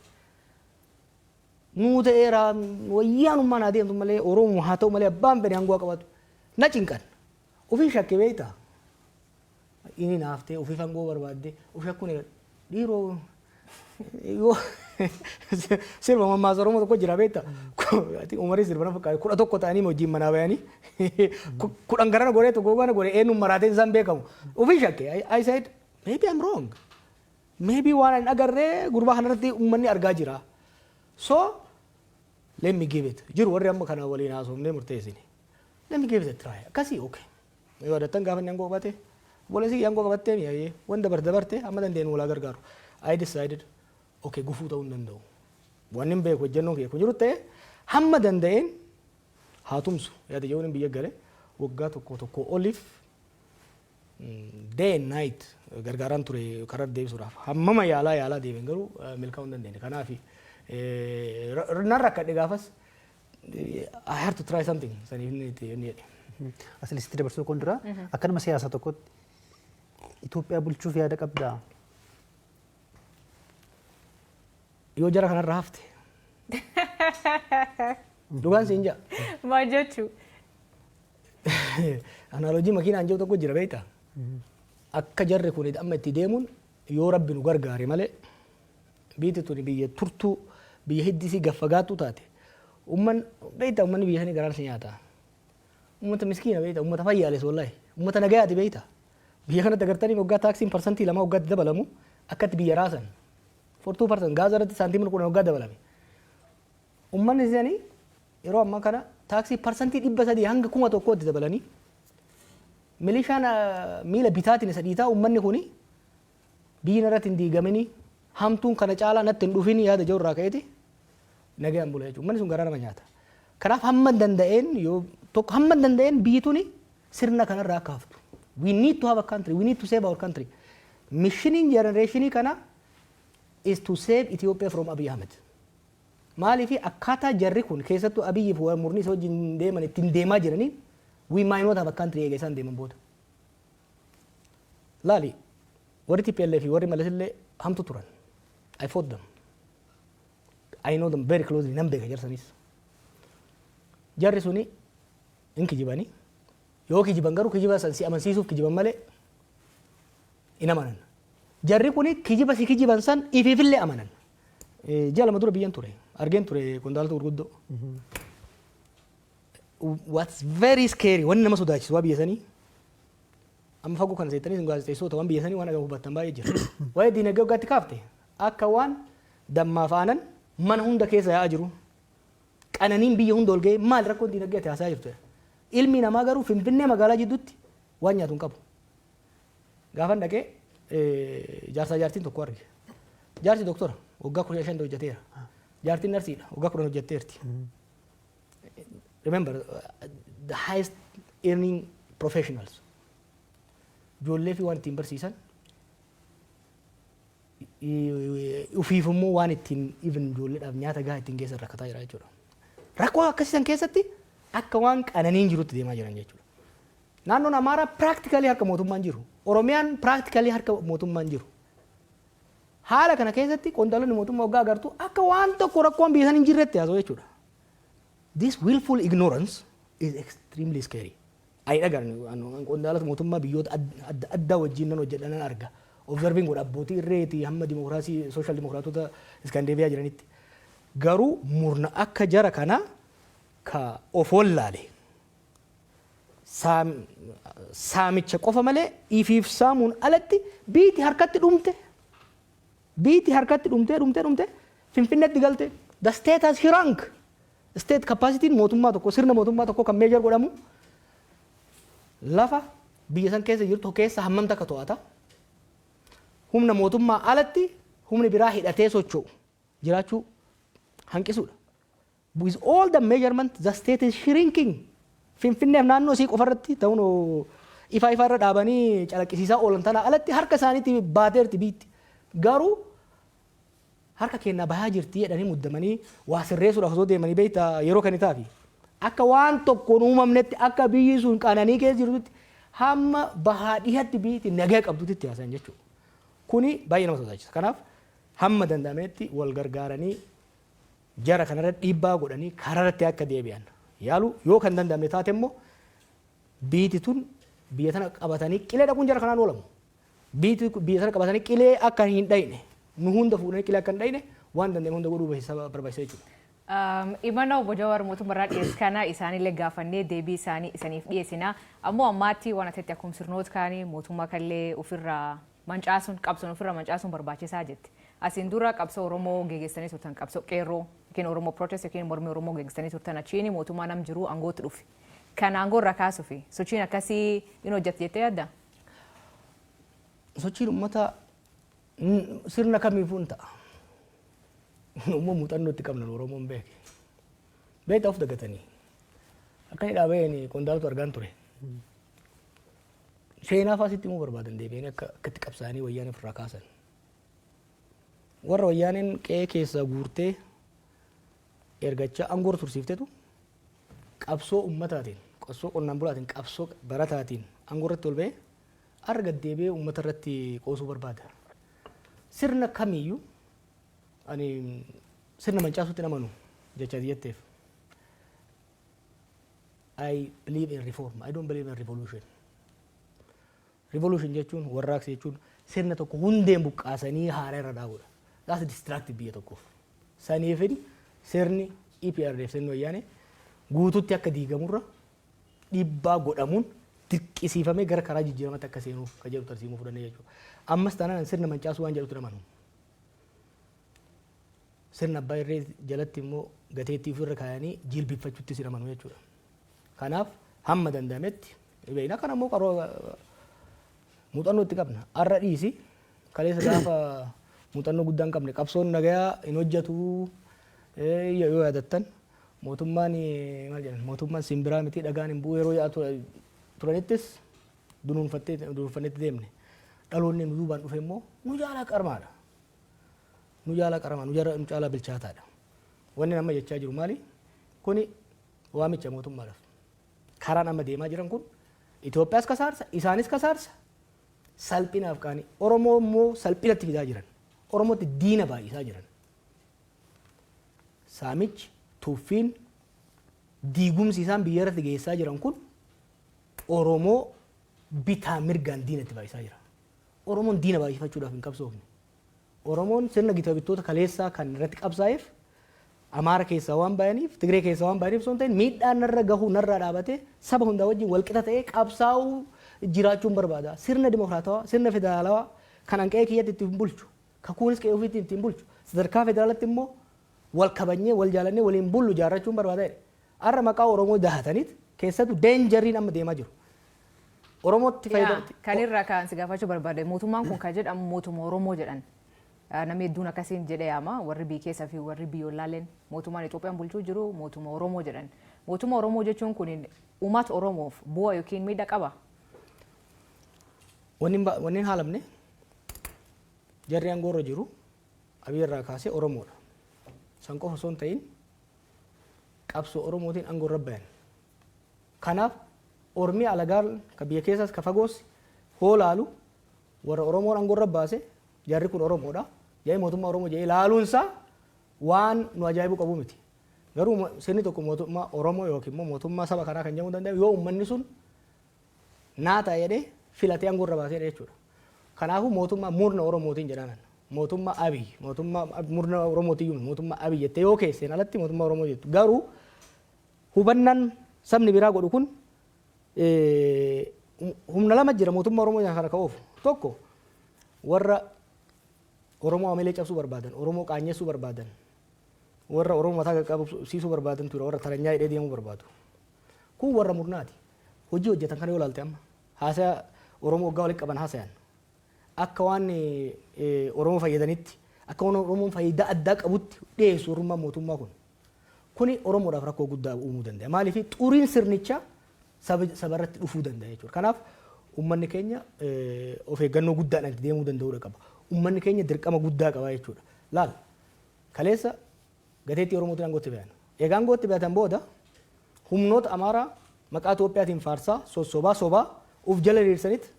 nuu ta'eera, wayyaanummaan haa deemtu malee, Oromoo haa ta'u malee, abbaan fedhe aangoo haa qabatu na cinqan. Ofii shakke beektaa? Inni naaftee ofiif aangoo barbaadde of shakkuun dhiiroo yoo sirba mammaasa Oromoo tokko jira beektaa? Umarii sirba na fakkaata, 11 ta'anii wajjin manaa bayanii 10 garana godhee tokko gara godhee eenyuun maraateen isaan beekamu. Ofii shakke. I said, "Maybe I'm wrong." Maybe waan hin agarree gurbaa kanarratti uummanni argaa jira. So let me give it. Jiru warri amma kana waliin haasofnee murteessine. Let me give it a try. Akkasii, okay. Yoo yaadattan, gaafa inni aangoo qabate, obboleessi aangoo qabattee mi'aayee wanta dabarte dabarte amma dandeenyu walaa gargaaru. I decided, okay, gufuu ta'uu hin danda'u. Wanni hin beeku hojjennoon kiyya kun jiru ta'e hamma danda'een haa tumsu yaada jedhuun biyya gale. Waggaa tokko tokko oliif day and night gargaaraan ture karaa deebisuudhaaf. Hammama yaalaa yaalaa deebiin garuu milkaa'uu hin dandeenye. Kanaaf nan rakkadhe gaafas. I have to try something saniif inni itti inni jedhe. Asilitti dabarsuu kun dura, akka nama siyaasaa tokkotti Itoophiyaa bulchuuf yaada qabdaa? Yoo jara kanarra hafte. Dhugaan siin jaa. Maal jechuu? Analogy makiinaan jiru tokko jira, beektaa? Akka jarri kun amma itti deemuun, yoo Rabbi nu gargaare malee, biyyi tuni biyya turtuu, biyya hiddisii gaffagaattuu taate. Umman beektaa, ummanni biyya sanii garaan si nyaata. Ummata miskiina beektaa, ummata fayyaales, wallahi. Ummata nagayaati beektaa. Biyya kanatti agartanii waggaa taaksiin 2% waggaatti dabalamu akkatti biyya raasan. For 2% gaaza irratti saantiimni 10 waggaa dabalame. Ummanni isaanii yeroo ammaa kana taaksii 300% hanga 1000tti dabalanii, milishaan miila bitaatiin isa dhiitaa, ummanni kuni biyyi irratti hin diigamini, hamtuun kana caalaa natti hin dhufin yaada jiru irraa ka'eeti nagayaan bula jechuudha. Ummanni sun garaa nama nyaata. Kanaaf hamma danda'een, yoo tokko hamma danda'een biyyi tuni sirna kanarraa akka haftu. We need to have a country. We need to save our country. Missioniin generationii kana is to save Ethiopia from Abiy Ahmed. Maaliif? Akkaataa jarri kun, keessattuu Abiyyi fi murni isa wajjin deeman ittiin deemaa jiranii, we might not have a country eega isaan deeman booda. Laali, warri TPLF fi warri Malas illee hamtu turan. I fought them. I know them very closely, nan beeka jarsanis. Jarri suni hin kijibanii. Yoo kijiban garuu kijiba san si amansiisuuf kijiban malee hin amanan. Jarri kuni kijiba si kijiban san ifiifillee amanan. Ji'a 2 dura biyyan ture. Argeen ture qondaalota gurguddoo. What's very scary, wanni nama sodaachisu waa biyya sanii, amma fagoo kana seettanii sun gaazexeessota waan biyya sanii waan agamu hubattan baay'ee jira. Waa'ee diinagdee waggaatti kaafte akka waan dammaaf aanan mana hunda keessa yaa'aa jiru. Qananiin biyya hunda ol ga'ee, maal rakkoon diinagdee ati haasaa jirtu? Ilmi namaa garuu Finfinnee magaalaa jidduutti waan nyaatu hin qabu. Gaafan dhaqee jaarsaa jaartiin tokko arge. Jaarsi doktora, waggaa 15 hojjeteera. Jaartiin narsiidha, waggaa 10 hojjetteerti. Remember, the highest earning professionals. Ijoollee fi waan ittiin barsiisan, ufiif immoo waan ittiin even ijoolleedhaaf nyaata gahaa ittiin geessan rakkataa jira jechuudha. Rakkoo akkasiisan keessatti akka waan qananiin jirutti deemaa jiran jechuudha. Naannoon Amaaraa practically harka mootummaan jiru. Oromiyaan practically harka mootummaan jiru. Haala kana keessatti qondaalonni mootummaa waggaa agartu akka waan tokko rakkoon biyya san hin jirretti haasa'u jechuudha. This willful ignorance is extremely scary. Ani dhagaan qondaalota mootummaa biyyoota adda addaa wajjin nan hojjedha, nan arga. Observing godha abbootii irreetii hamma dimokiraasii social dimokiraatota Iskandeeviyaa jiranitti. Garuu murna akka jara kanaa ka of wallaale, saamicha qofa malee ifiif saamuun alatti biiti harkatti dhumte, biiti harkatti dhumtee dhumtee dhumte Finfinneetti galte. The state has shrunk. State capacity mootummaa tokko, sirna mootummaa tokko kan measure godhamu lafa biyya san keessa jirtu keessa hammam takka to'ata, humna mootummaa alatti humni biraa hidhatee socho'u jiraachuu hanqisuudha. With all the measurement, the state is shrinking. Finfinneef naannoo isii qofarratti ta'uun ifa ifa irra dhaabanii calaqqisiisaa oolan tana alatti harka isaaniitti baateerti biitti. Garuu harka kennaa bahaa jirti jedhanii muddamanii waa sirreessuudhaaf osoo deemanii, beektaa, yeroo kan itaafi. Akka waan tokkoon uumamnetti, akka biyyi sun qananii keessa jirtutti, hamma bahaa dhihatti biyyi nagaa qabdutti haasayan jechuudha. Kuni baay'ee nama sodaachisa. Kanaaf hamma danda'ametti wal gargaaranii jara kanarra dhiibbaa godhanii karaarratti akka deebi'an yaalu. Yoo kan danda'amne taate immoo, biiti tun biyya tana qabatanii qilee dhaquun jara kanaan oolamu. Biiti biyya tana qabatanii qilee akka hin dhayne, nu hunda fuudhanii qilee akka hin dhayne waan danda'ame hunda godhuu barbaachisa jechuudha. Imana obbo Jawaar mootummaarraa dhiyeessu kana isaanillee gaafannee deebii isaanii isaniif dhiyeessina. Ammoo ammaatti waan asitti akkuma sirnoota kaanii mootummaa kallee ofirraa Mancaasuun qabsoon ofirra mancaasuun barbaachisaa jetti. Asiin dura qabsoo Oromoo geggeessanii turtan, qabsoo qeerroo yookiin Oromoo protest yookiin mormii Oromoo geggeessanii turtan, achiin mootummaa nam jiru aangootti dhufe. Kan aangoo irra kaasuuf sochiin akkasii in hojjette jettee yaadda? Sochiin uummataa sirna kamiifuu hin ta'a. Immoo muuxannoo itti qabna Oromoon beeke. Beektaa of dagatanii. Akka inni dhaabeen qondaaltu argaan ture. Seenaa fa'aa sitti himuu barbaadan deebi'anii akka itti qabsaa'anii wayyaanee ofirraa kaasan. Warra wayyaaneen qe'ee keessaa guurtee ergachaa aangoo tursiiftetu qabsoo uummataatiin, qabsoo qonnaan bulaatiin, qabsoo barataatiin aangoo irratti ol ba'ee har'a gad deebi'ee uummata irratti qoosuu barbaada. Sirna kamiyyuu ani sirna mancaasuutti hin amanu jecha jetteef. I believe in reform. I don't believe in revolution. Revolution jechuun, warraaqsa jechuun, sirna tokko hundeen buqqaasanii haaraa irra dhaabuudha. That's destructive biyya tokkoof. Saniifin sirni EPRDF, sirni wayyaanee guututti akka diigamurra dhiibbaa godhamuun dirqisiifamee gara karaa jijjiiramatti akka seenuuf kan jedhu tarsiimuu fudhannee jechuudha. Ammas taanaan sirna mancaasuu waan jedhutti amanu. Sirna abbaa irree jalatti immoo gateettii ofirra kaayanii jilbifachuutti sin amanu jechuudha. Kanaaf hamma danda'ametti beekna, kana immoo qaroo muuxannoo itti qabna. Har'a dhiisi, kaleessa gaafa muuxannoo guddaa hin qabne qabsoon nagayaa hin hojjetu yoo yaadattan, mootummaan maal jedhan, mootummaan simbiraa miti, dhagaan hin bu'u yeroo yaa'aa turanittis dunuunfattee dunuunfannetti deemne. Dhaloonni nu duubaan dhufe immoo nu caalaa qarmaadha. Nu caalaa qaramaa, nu caalaa bilchaataadha. Wanni amma jechaa jiru maali? Kuni waamicha mootummaadhaaf. Karaan amma deemaa jiran kun Itoophiyaas kasaarsa, isaanis kasaarsa. Salphinaaf qaanii. Oromoo immoo salphinatti fidaa jiran. Oromootti diina baay'isaa jiran. Saamichi, tuffiin, diigumsi isaan biyya irratti geessaa jiran kun Oromoo bitaa mirgaan diinatti baay'isaa jira. Oromoon diina baay'ifachuudhaaf hin qabsoofne. Oromoon sirna gita bittoota kaleessaa kan irratti qabsaa'eef Amaara keessaa waan bayaniif, Tigree keessaa waan bayaniif osoo hin ta'in, miidhaan narra gahuu narraa dhaabatee saba hundaa wajjin walqixa ta'ee qabsaa'uu jiraachuun barbaada. Sirna dimokiraatawaa, sirna federaalawaa kan an qe'ee kiyyatti ittiin bulchu, kakuunis qe'ee ofiitti ittiin bulchu, sadarkaa federaalatti immoo wal kabajnee, wal jaalannee waliin bullu ijaarrachuun barbaada jedhe. Har'a maqaa Oromoo dahataniit keessattuu dangeriin amma deemaa jiru. Oromootti fayyadamti. Kan irraa kan si gaafachuu barbaade, mootummaan kun kan jedhamu mootummaa Oromoo jedhan. Namni hedduun akkasiin jedhee yaama, warri biyya keessaa fi warri biyyoolaaleen mootummaan Itoophiyaan bulchuu jiru mootummaa Oromoo jedhan. Mootummaa Oromoo jechuun kun uummata Oromoof bu'aa yookiin miidhaa qaba? Wanni hin haalamne, jarri aangoo irra jiru Abiy irraa kaasee Oromoodha. San qofa osoo hin ta'in qabsoo Oromootiin aangoo irra bayan. Kanaaf Ormi alagaan ka biyya keessaas ka fagoos hoo laalu warra Oromoon aangoo irra baase, jarri kun Oromoodha jedhee mootummaa Oromoo jedhee laaluunsaa waan nu ajaa'ibuu qabu miti. Garuu sirni tokko mootummaa Oromoo yookiin immoo mootummaa saba kanaa kan jedhamuu danda'u yoo uummanni sun naa ta'a jedhee filatee aangoo irra baaseedha jechuudha. Kanaafuu mootummaa murna Oromootiin jedhanan. Mootummaa Abiy, mootummaa murna Oromootiyyuu mootummaa Abiy jettee yoo keesseen alatti mootummaa Oromoo jettu. Garuu hubannaan sabni biraa godhu kun humna lama jira mootummaa Oromoo kana ka'uuf. Tokko warra Oromoo amalee cabsuu barbaadan, Oromoo qaanyessuu barbaadan, warra Oromoo mataa qaqqabsiisuu barbaadan ture, warra taranyaa hidhee deemuu barbaadu. Kun warra murnaati. Hojii hojjetan kana yoo ilaalte, amma haasaya Oromoo waggaa walitti qaban haasayan akka waan Oromoo fayyadanitti, akka waan Oromoon faayidaa addaa qabutti dhiyeessu warrummaan mootummaa kun. Kuni Oromoodhaaf rakkoo guddaa uumuu danda'a. Maaliif? Xuriin sirnichaa saba irratti dhufuu danda'a jechuudha. Kanaaf uummanni keenya of eeggannoo guddaadhaan itti deemuu danda'uudha qaba. Uummanni keenya dirqama guddaa qaba jechuudha. Laal, kaleessa gateettii Oromootiin aangootti bayan. Egaa aangootti bayatan booda humnoota Amaaraa maqaa Itoophiyaatiin faarsaa sossobaa sobaa uf jala hiriirsaniit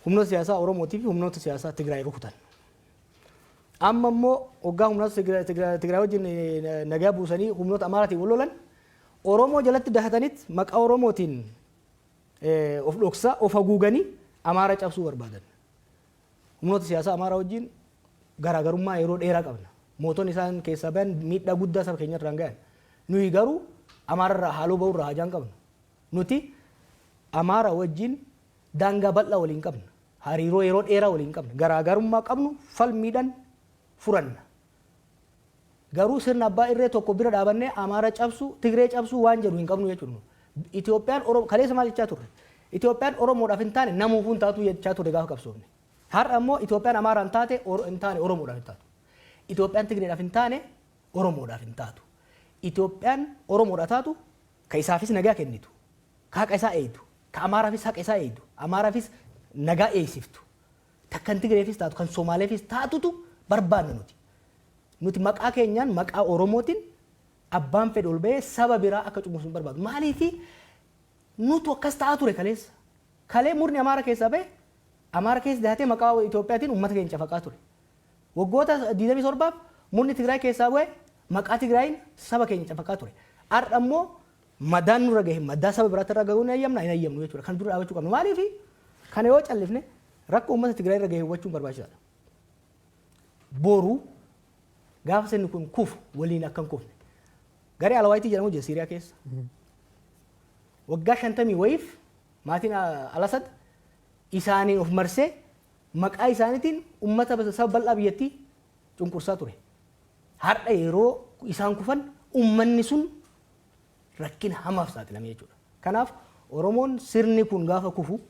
humnoota siyaasaa Oromootii fi humnoota siyaasaa Tigraay rukutan. Amma immoo waggaa humnoota Tigraay wajjin nagaa buusanii humnoota Amaaraatiin wal lolan, Oromoo jalatti dahataniit maqaa Oromootiin of dhoksaa of haguuganii Amaara cabsuu barbaadan. Humnoota siyaasaa Amaaraa wajjin garaagarummaa yeroo dheeraa qabna. Mootonni isaan keessaa bayan miidhaa guddaa saba keenya irraan gahan. Nuyi garuu Amaararraa haaloo bahurraa hajaan qabnu. Nuti Amaara wajjin daangaa bal'aa waliin qabna. Hariiroo yeroo dheeraa waliin qabna. Garaagarummaa qabnu falmiidhaan furanna. Garuu sirna abbaa irree tokko bira dhaabannee Amaara cabsu, Tigree cabsu waan jedhu hin qabnu jechuudha. Itoophiyaan Oromoo kaleessa maal jechaa turre? Itoophiyaan Oromoodhaaf hin taane namuufuu hin taatu jechaa turre gaafa qabsoofne. Har'a immoo Itoophiyaan Amaaraan taate hin taane Oromoodhaaf hin taatu. Itoophiyaan Tigreedhaaf hin taane Oromoodhaaf hin taatu. Itoophiyaan Oromoodhaaf taatu ka isaafis nagaa kennitu, ka haqa isaa eeydu, ka Amaaraafis haqa isaa eeydu, Amaaraafis nagaa eeysiftu, kan Tigreefis taatu, kan Somaaleefis taatutu barbaanna nuti. Nuti maqaa keenyaan, maqaa Oromootiin abbaan fedhe ol bahee saba biraa akka cunqursu hin barbaadu. Maaliifi? Nutu akkas ta'aa ture kaleessa. Kalee murni Amaara keessaa bahe Amaara keessa dahatee maqaa Itoophiyaatiin uummata keenya cafaqaa ture. Waggoota 27f murni Tigraay keessaa bahe maqaa Tigraayin saba keenya cafaqaa ture. Har'a immoo madaan nurra gahe madaa saba biraatti irra gahuu hin hayyamna, hin hayyamnu jechuudha. Kan dura dhaabachuu qabna. Maaliifi? Kana yoo callifne rakkoo uummata Tigraay irra gahe hubachuun barbaachisaadha. Boru gaafa sirni kun kufu waliin akka hin kufne. Garee Alawaayitii jedhamu jira Siiriyaa keessa. Waggaa 50 wayiif maatiin Al-Asad isaaniin of marsee maqaa isaaniitiin uummata saba bal'aa biyyattii cunqursaa ture. Har'a yeroo isaan kufan uummanni sun rakkina hamaaf saaxilame jechuudha. Kanaaf Oromoon sirni kun gaafa kufu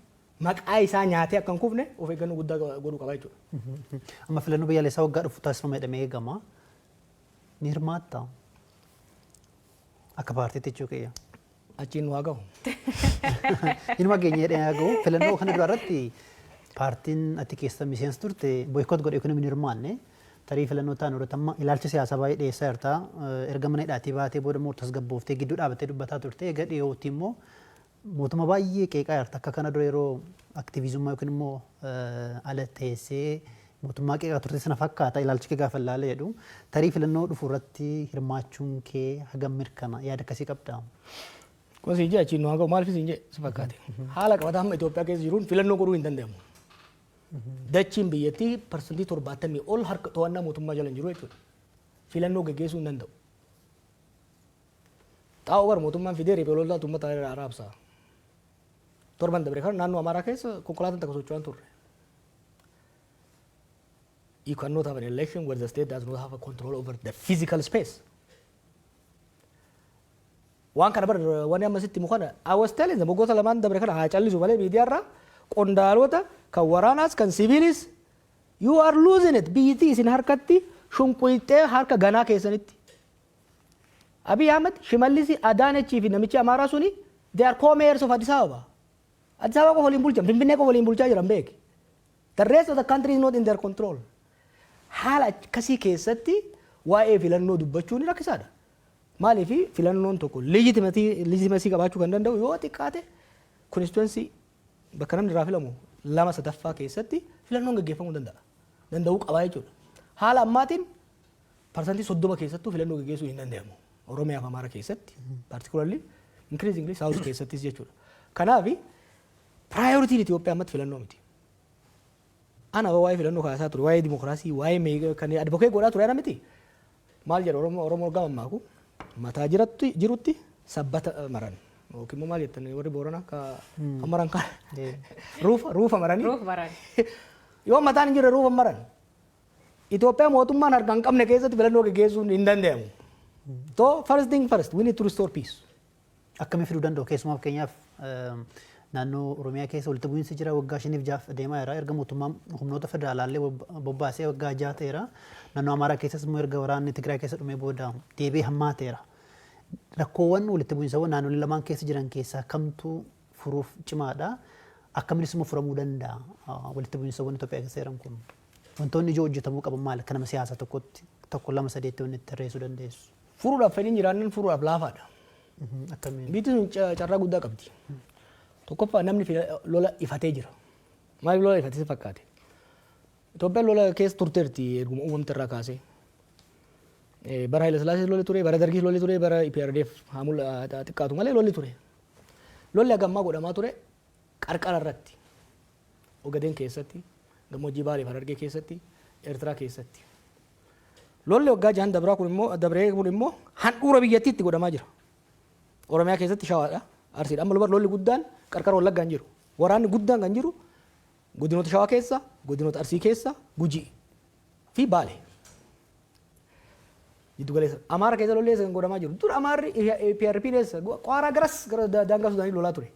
maqaa isaa nyaatee akka hin kufne of eeggannoo guddaa godhuu qaba jechuudha. Amma filannoo biyyaalessaa waggaa dhufu taasifama jedhamee eegama. Ni hirmaattaa? Akka paartiitti jechuu kiyya. Achiin nu haa gahu. Inuma geenye jedhee haa gahu. Filannoo kana dura irratti paartiin ati keessa miseensa turte boycott godhe yookiin hin hirmaanne. Tarii filannoo ta'an irratti amma ilaalcha siyaasaa baay'ee dhiyeessaa jirta. Erga mana hidhaatii baatee booda immoo tasgabbooftee gidduu dhaabattee dubbataa turte. Egaa dhiyootti immoo mootummaa baay'ee qeeqaa jirta. Akka kana dura yeroo aktiivizummaa yookiin immoo ala teessee mootummaa qeeqaa turte sana fakkaata ilaalchi kee gaafa ilaale jedhu. Tarii filannoo dhufu irratti hirmaachuun kee hagam mirkana, yaada akkasii qabdaa? Kun siin jee achiin nu haa gahu. Maaliif siin jee si fakkaate? Haala qabataa amma Itoophiyaa keessa jiruun filannoo godhuu hin danda'amu. Dachiin biyyattii 70% ol harka to'annaa mootummaa jala hin jiru jechuudha. Filannoo geggeessuu hin danda'u. Xaa'oo bar mootummaan fidee riphee loltoota uummata irraa raabsa. Torban dabre kana naannoo Amaaraa keessa konkolaataan takka socho'aa hin turre. You cannot have an election where the state does not have a control over the physical space. Waan kana bar wanni amma sitti himu kana I was telling them waggoota lamaan dabre kana haa callisu malee miidiyaarraa qondaalota kan waraanaas kan siviilis, you are losing it, biyyittii isin harkatti shunquyxee harka ganaa keessanitti. Abiy Ahmed, Shimallisi, Adaanechii fi namichi Amaaraa suni, they are co-mayors of Addis Ababa. Addis Ababa qofa waliin bulchan, Finfinnee qofa waliin bulchaa jiran beeki. The rest of the country is not in their control. Haala akkasii keessatti waa'ee filannoo dubbachuun rakkisaadha. Maaliif? Filannoon tokko legitimacy qabaachuu kan danda'u yoo xiqqaate constituency bakka namni irraa filamu lama sadaffaa keessatti filannoon gaggeeffamuu danda'a. Danda'uu qabaa jechuudha. Haala ammaatiin 30% keessattuu filannoo gaggeessuu hin danda'amu. Oromiyaa fi Amaara keessatti particularly, increasingly South keessattis jechuudha. Kanaaf priorityn Itoophiyaa ammatti filannoo miti. Ana waa'ee filannoo kaasaa ture, waa'ee dimokiraasii, waa'ee kan advocate godhaa ture ana miti. Maal jedha Oromoo? Oromoo gama maaku mataa jiratti jirutti sabbata maran yookiin immoo maal jettan warri Booranaa ka maran kan ruufa maranii. Ruuf maran. Yoo mataan hin jirre ruufa maran. Itoophiyaa mootummaan harka hin qabne keessatti filannoo gaggeessuun hin danda'amu. So first thing first, we need to restore peace. Akkamii fiduu danda'u? Keessumaa fakkeenyaaf naannoo Oromiyaa keessa walitti bu'iinsi jira, waggaa 5f 6f deemaa jira. Erga mootummaan humnoota federaalaallee bobbaasee waggaa 6 ta'eera. Naannoo Amaaraa keessas immoo erga waraanni Tigraay keessa dhumee booda deebi'ee hammaateera. Rakkoowwan walitti bu'iinsawwan naannolee lamaan keessa jiran keessaa kamtu furuuf cimaadha? Akkaminis immoo furamuu danda'a walitti bu'iinsawwan Itoophiyaa keessa jiran kun? Wantoonni ijoo hojjetamuu qaban maali? Akka nama siyaasaa tokkotti tokko, lama, sadeetti wanni itti tarreessuu dandeessu. Furuudhaaf fedhiin jiraannan furuudhaaf laafaadha. Akkamiin? Biyyi sun carraa guddaa qabdi. Tokkoffaa, namni lola ifatee jira. Maaliif lola ifatee si fakkaate? Itoophiyaan lola keessa turteerti erguma uumamte irraa kaasee. Bara Haile Sillaasee lolli ture, bara Dargis lolli ture, bara EPRDF haa xiqqaatu malee lolli ture. Lolli hagammaa godhamaa ture qarqara irratti. Ogadeen keessatti, gammoojjii Baalee fi Harargee keessatti, Eertiraa keessatti. Lolli waggaa jahan dabraa kun immoo dabree kun immoo handhuura biyyattiitti godhamaa jira. Oromiyaa keessatti Shawaadha, Arsiidha. Amma lolli guddaan qarqara Wallaggaa hin jiru. Waraanni guddaan kan jiru Godinoota Shawaa keessa, godinoota Arsii keessa, Gujii fi Baale. Jiddu galeessa. Amaara keessa lolli eessa kan godhamaa jiru? Dur Amaarri PRP eessa? Qaaraa garas gara daangaa Sudaanii lolaa ture.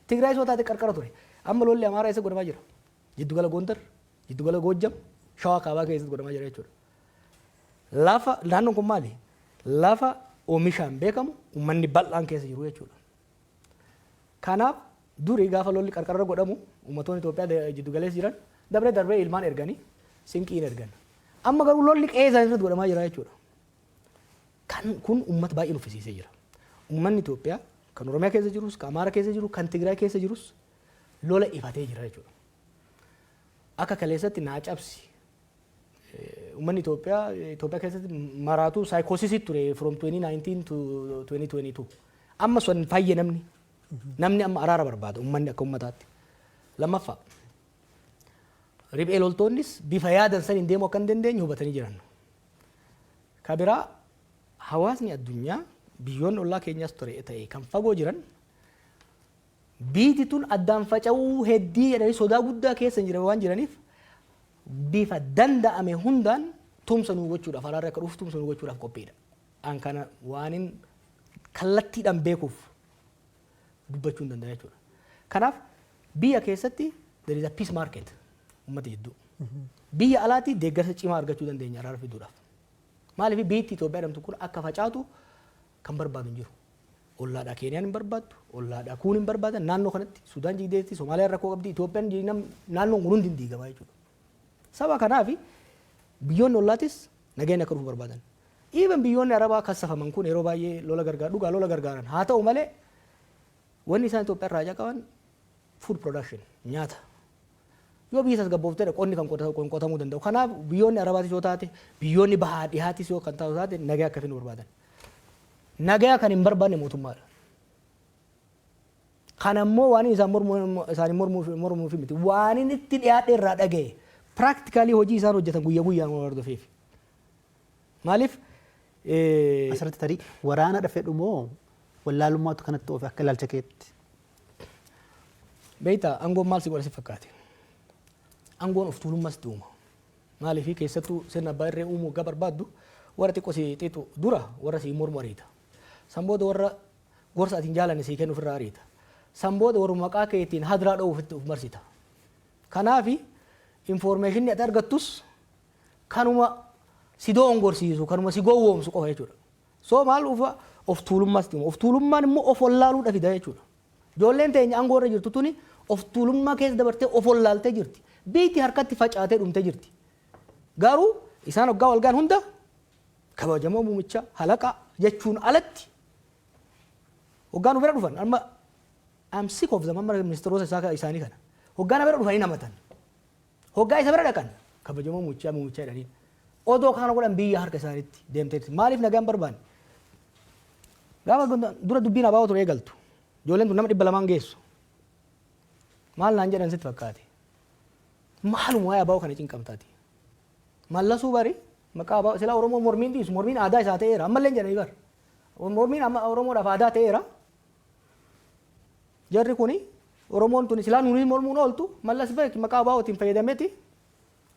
Tigraay soo taate qarqara ture. Amma lolli Amaaraa eessa godhamaa jira? Jiddu gala Gondar, jiddu gala Goojjam, Shawaa kaabaa keessatti godhamaa jira jechuudha. Lafa naannoon kun maali? Lafa oomishaan beekamu, uummanni bal'aan keessa jiru jechuudha. Kanaaf durii gaafa lolli qarqarra godhamu, uummattoonni Itoophiyaa jiddu galeessa jiran dabree darbee ilmaan erganii sinqiin ergan. Amma garuu lolli qe'ee isaanii irratti godhamaa jira jechuudha. Kan kun uummata baay'ee nuffisiisee jira. Uummanni Itoophiyaa kan Oromiyaa keessa jirus, kan Amaara keessa jiru, kan Tigraay keessa jirus lola ifatee jira jechuudha. Akka kaleessatti naa cabsi. Uummanni Itoophiyaa Itoophiyaa keessatti maraatu psychosis ture from 2019 to 2022. Amma sun fayye namni. Namni amma araara barbaada, uummanni akka uummataatti. Lammaffaa, riphee loltoonnis bifa yaadan saniin deemuu akka hin dandeenye hubatanii jiran. Ka biraa, hawaasni addunyaa, biyyoonni ollaa keenyaas ture ta'e kan fagoo jiran, biiti tun addaan faca'uu heddii jedhanii sodaa guddaa keessa jiran waan jiraniif, bifa danda'ame hundaan tumsa nuu gochuudhaaf, araarri akka dhufu tumsa nuu gochuudhaaf qophiidha. An kana waanin kallattiidhaan beekuuf dubbachuu hin danda'a jechuudha. Kanaaf biyya keessatti there is a peace market uummata jidduu. Biyya alaatti deeggarsa cimaa argachuu dandeenya araara fiduudhaaf. Maaliif? Biyyi Itoophiyaa jedhamtu kun akka facaatu kan barbaadu hin jiru. Ollaadhaa Keeniyaan hin barbaaddu, ollaadhaa kuun hin barbaadan, naannoo kanatti Sudaan jigdeetti, Somaaliyaan rakkoo qabdi, Itoophiyaan, naannoon kun hundi hin diigamaa jechuudha. Saba kanaaf biyyoonni ollaatis nageenya akka dhufu barbaadan. Even biyyoonni Arabaa kassafaman kun yeroo baay'ee lola gargaar, dhugaa lola gargaaran haa ta'u malee, wanni isaan Itoophiyaa irraa haja qaban food production, nyaata. Yoo biyyi tasgabboofteedha qonni kan qotamuu danda'u. Kanaaf biyyoonni Arabaatis yoo taate, biyyoonni bahaa dhihaatis yoo kan taatu taate, nagaa akka finu barbaadan. Nagaa kan hin barbaanne mootummaadha. Kan ammoo waan isaan mormuu isaanii mormuuf miti. Waan inni itti dhiyaadhe irraa dhagaye, practically hojii isaan hojjetan guyyaa guyyaan waan hordofeef. Maaliif? Asirratti tarii waraana fedhu moo wallaalummaatu kanatti oofe akka ilaalcha keetti? Beektaa, aangoon maal si godha si fakkaate? Aangoon of tuulummas itti uuma. Maaliif? Keessattuu sirna abbaa irree uumuu waggaa barbaaddu, warra xiqqoo si xiixu dura warra si mormu ariita. San booda warra gorsa ati hin jaalanne sii kennu ofirraa ariita. San booda warra maqaa keetiin hadiraa dha'uuf itti of marsita. Kanaafi informationni ati argattus kanuma si doongorsiisu, kanuma si gowwoomsu qofa jechuudha. So maal ufa of tuulummaas itti uuma. Of tuulummaan immoo of wallaaluudha fida jechuudha. Ijoolleen teenya aangoo irra jirtu tuni of tuulummaa keessa dabartee of wallaaltee jirti. Biyyi harkatti facaatee dhumtee jirti. Garuu isaan hoggaa wal ga'an hunda kabajamoo muumicha halaqa jechuun alatti hoggaa nu bira dhufan, amma I'm sick of them, amma ministeerota isaa isaanii kana hoggaa na bira dhufanii namatan, hoggaa isa bira dhaqan kabajamoo muumichaa muumichaa jedhaniin. Odoo kana godhan biyya harka isaaniitti deemteetti. Maaliif nagaan barbaanne? Gaafa dura dubbiin abaa'oo ture eegaltu, ijoolleen tun nama 200 geessu. Maal naan jedhan sitti fakkaate? Maaluma waa'ee abaa'oo kana cinqamtaati? Mallasuu bari maqaa abaa'oo silaa Oromoo mormiin dhiisu, mormiin aadaa isaa ta'eera ammallee jedhanii bar. Mormiin amma Oromoodhaaf aadaa ta'eera. Jarri kuni Oromoon tuni silaa nuuni mormuun ooltu, Mallas beek maqaa abaa'ootiin fayyadameeti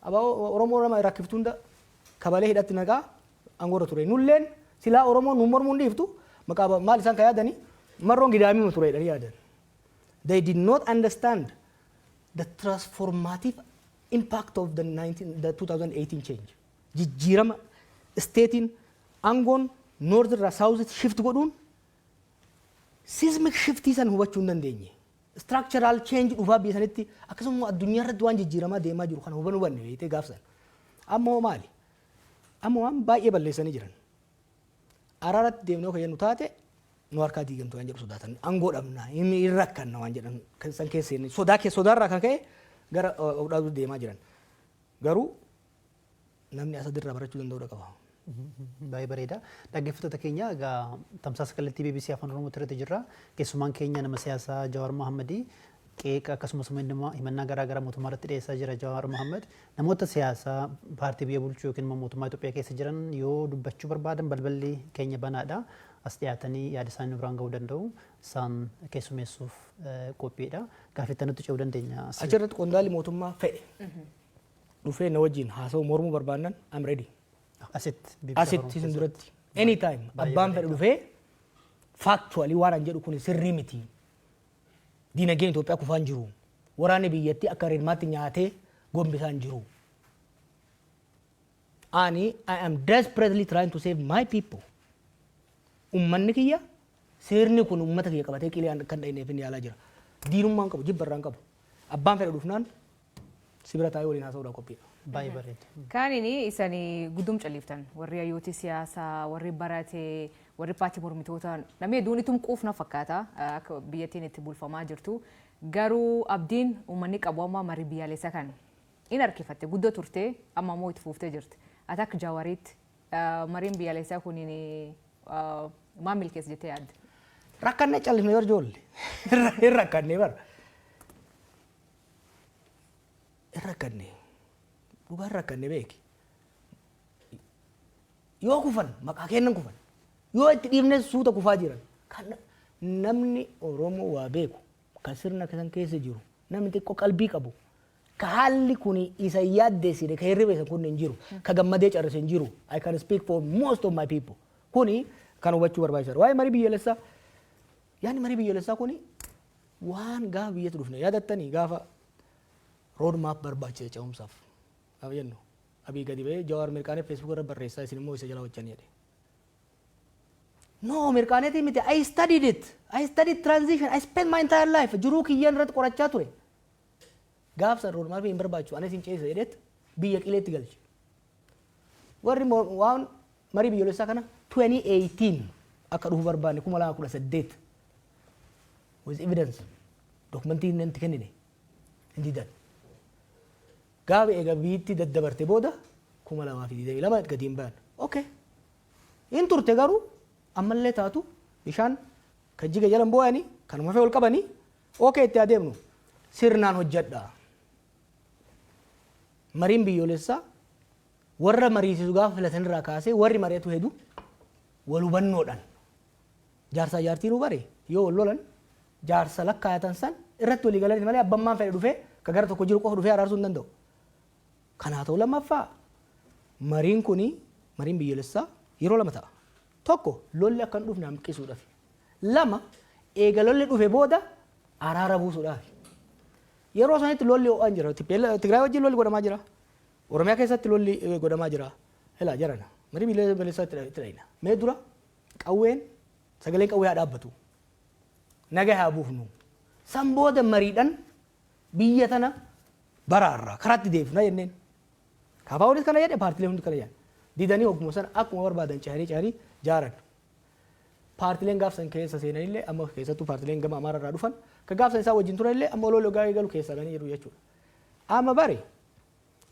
abaa'oo Oromoo nama rakkiftu hunda kabalee hidhatti naqaa aangoorra ture. Nulleen silaa Oromoon nu mormuun dhiiftu maqaa maal isaan kan yaadanii marroon gidaamii ture jedhanii yaadan. They did not understand the transformative impact of the 2018 change. Jijjiirama stateiin aangoon north irraa south shift godhuun seismic shiftii san hubachuu hin dandeenye. Structural change dhufaa biyya sanitti, akkasuma addunyaa irratti waan jijjiiramaa deemaa jiru kana hubanne beektee gaafsan. Amma hoo maali? Amma waan baay'ee balleessanii jiran. Araaratti deemnee kan jennu taate nu harkaa diigamtu waan jedhu sodaatan, aangoo dhabna, hin rakkanna waan jedhan san keessa sodaa keessa, sodaarraa kan ka'e gara of dhaabuu deemaa jiran. Garuu namni asadirraa barachuu danda'uu qaba. Baay'ee bareeda. Dhaggeeffattoota keenya, egaa tamsaasa kallattii BBC Afaan Oromoo irratti jirra. Keessumaan keenya nama siyaasaa Jawaar Mohammadii qeeqa akkasumas immoo himannaa garaa garaa mootummaa irratti dhiyeessaa jira Jawaar Mohammad. Namoota siyaasaa paartii biyya bulchuu yookiin immoo mootummaa Itoophiyaa keessa jiran yoo dubbachuu barbaadan balballi keenya banaadha. As dhiyaatanii yaada isaanii nu biraan gahuu danda'u. Isaan keessummeessuuf qophiidha. Gaaffii nutti ce'uu dandeenya. Achirratti qondaalli mootummaa fedhe dhufee na wajjin haasa'u mormuu barbaannan, I'm ready. Asitti. Asitti isin duratti. Anytime abbaan fedhe dhufee factually waan an jedhu kun sirrii miti. Diinagdeen Itoophiyaa kufaan jiru. Waraanni biyyattii akka rirmaatti nyaatee gombisaan jiru. Ani I am desperately trying to save my people. Ummanni kiyya, sirni kun ummata kiyya qabatee qilee kan dhahineef inni yaalaa jira. Diinummaan qabu, jibba irraan qabu. Abbaan fedhe dhufnaan sibira taa'ee waliin haasa'uudhaan qophiidha. Baay'ee bareeda. Kaanini isanii guddum calliftan, warri hayyooti siyaasaa, warri barate, warri paartii mormitoota, namni hedduun itum quufna fakkaata akka biyyattiin itti bulfamaa jirtu. Garuu abdiin uummanni qabu amma marii biyyaalessaa kan in harkifatte guddoo turte, amma immoo itti fuuftee jirti. Ati akka Jawaariitti mariin biyyaalessaa kuniin maal milkeessa jettee yaadde? Rakkannee callisne bar ijoollee. Hin rakkannee bar. Hin rakkannee. Dhugaan rakkannee beeki. Yoo kufan maqaa kennan kufan. Yoo itti dhiifne suuta kufaa jiran. Kan namni Oromoo waa beeku, kan sirna kan keessa jiru, namni xiqqoo qalbii qabu, ka haalli kun isa yaaddeessine, ka hirriba isa kun hin jiru, ka gammadee carrise hin jiru. I can speak for most of my people. Kuni kan hubachuu barbaachisaadha. Waa'ee marii biyyaalessaa, yaadni marii biyyaalessaa kuni waan gaafa biyyatti dhufne yaadattanii, gaafa road map barbaachisa ce'umsaaf gaafa jennu, Abii gadi ba'ee Jawaar mirqaanee Facebook irra barreessaa, isin immoo isa jala hojjanii jedhe. No, mirqaaneetii miti. I studied it. I studied transition. I spent my entire life. Jiruu kiyyaan irratti qorachaa ture. Gaafsan road map hin barbaachisu. Anis hin ceesisa jedheet biyya qileetti galche. Warri waan marii biyyoolessaa kana 2018 akka dhufu barbaanne, 2018, with evidence, dokumentii inni itti kennine hin didan. Gaafa eega biitti daddabarte booda 2022 gadi hin bayan. Okay. Hin turte, garuu ammallee taatu bishaan kan jiga jalan boo'anii kanuma fee ol qabanii, okay, itti adeemnu sirnaan hojjedha. Mariin biyyoolessaa warra mariisisu gaafa filatan irraa kaasee warri mari'atu hedu wal hubannoodhaan, jaarsaa jaartiin bare yoo wal lolan jaarsa lakkaayatan san irratti walii galanii malee abbammaan fedhe dhufee ka gara tokko jiru qofa dhufee araarsuu hin danda'u. Kanaa ta'u, lammaffaa mariin kuni, mariin biyyoolessaa yeroo lama ta'a. Tokko, lolli akka hin dhufne hanqisuudhaaf. Lama, eega lolli dhufe booda araara buusuudhaaf. Yeroo sanitti lolli ho'aan jira. Tigraay wajjin lolli godhamaa jira. Oromiyaa keessatti lolli godhamaa jira. Ilaa jarana. Marii biyyoolessaa itti dhayina. Mee dura qawween, sagaleen qawwee haa dhaabbatu. Naga haa buufnu. San booda mariidhaan biyya tana baraarra karaatti deebifna jenneen. KFOnis kana jedhe, paartileen hundi kana jedhan. Didanii hogguma sana akkuma barbaadan cehanii cehanii jaaran. Paartileen gaafsan keessa seenanillee, amma keessattuu paartileen gama Amaara irraa dhufan ka gaafsan isaa wajjin turanillee, amma oloo logaa eegalu keessaa ganii jiru jechuudha. Amma bari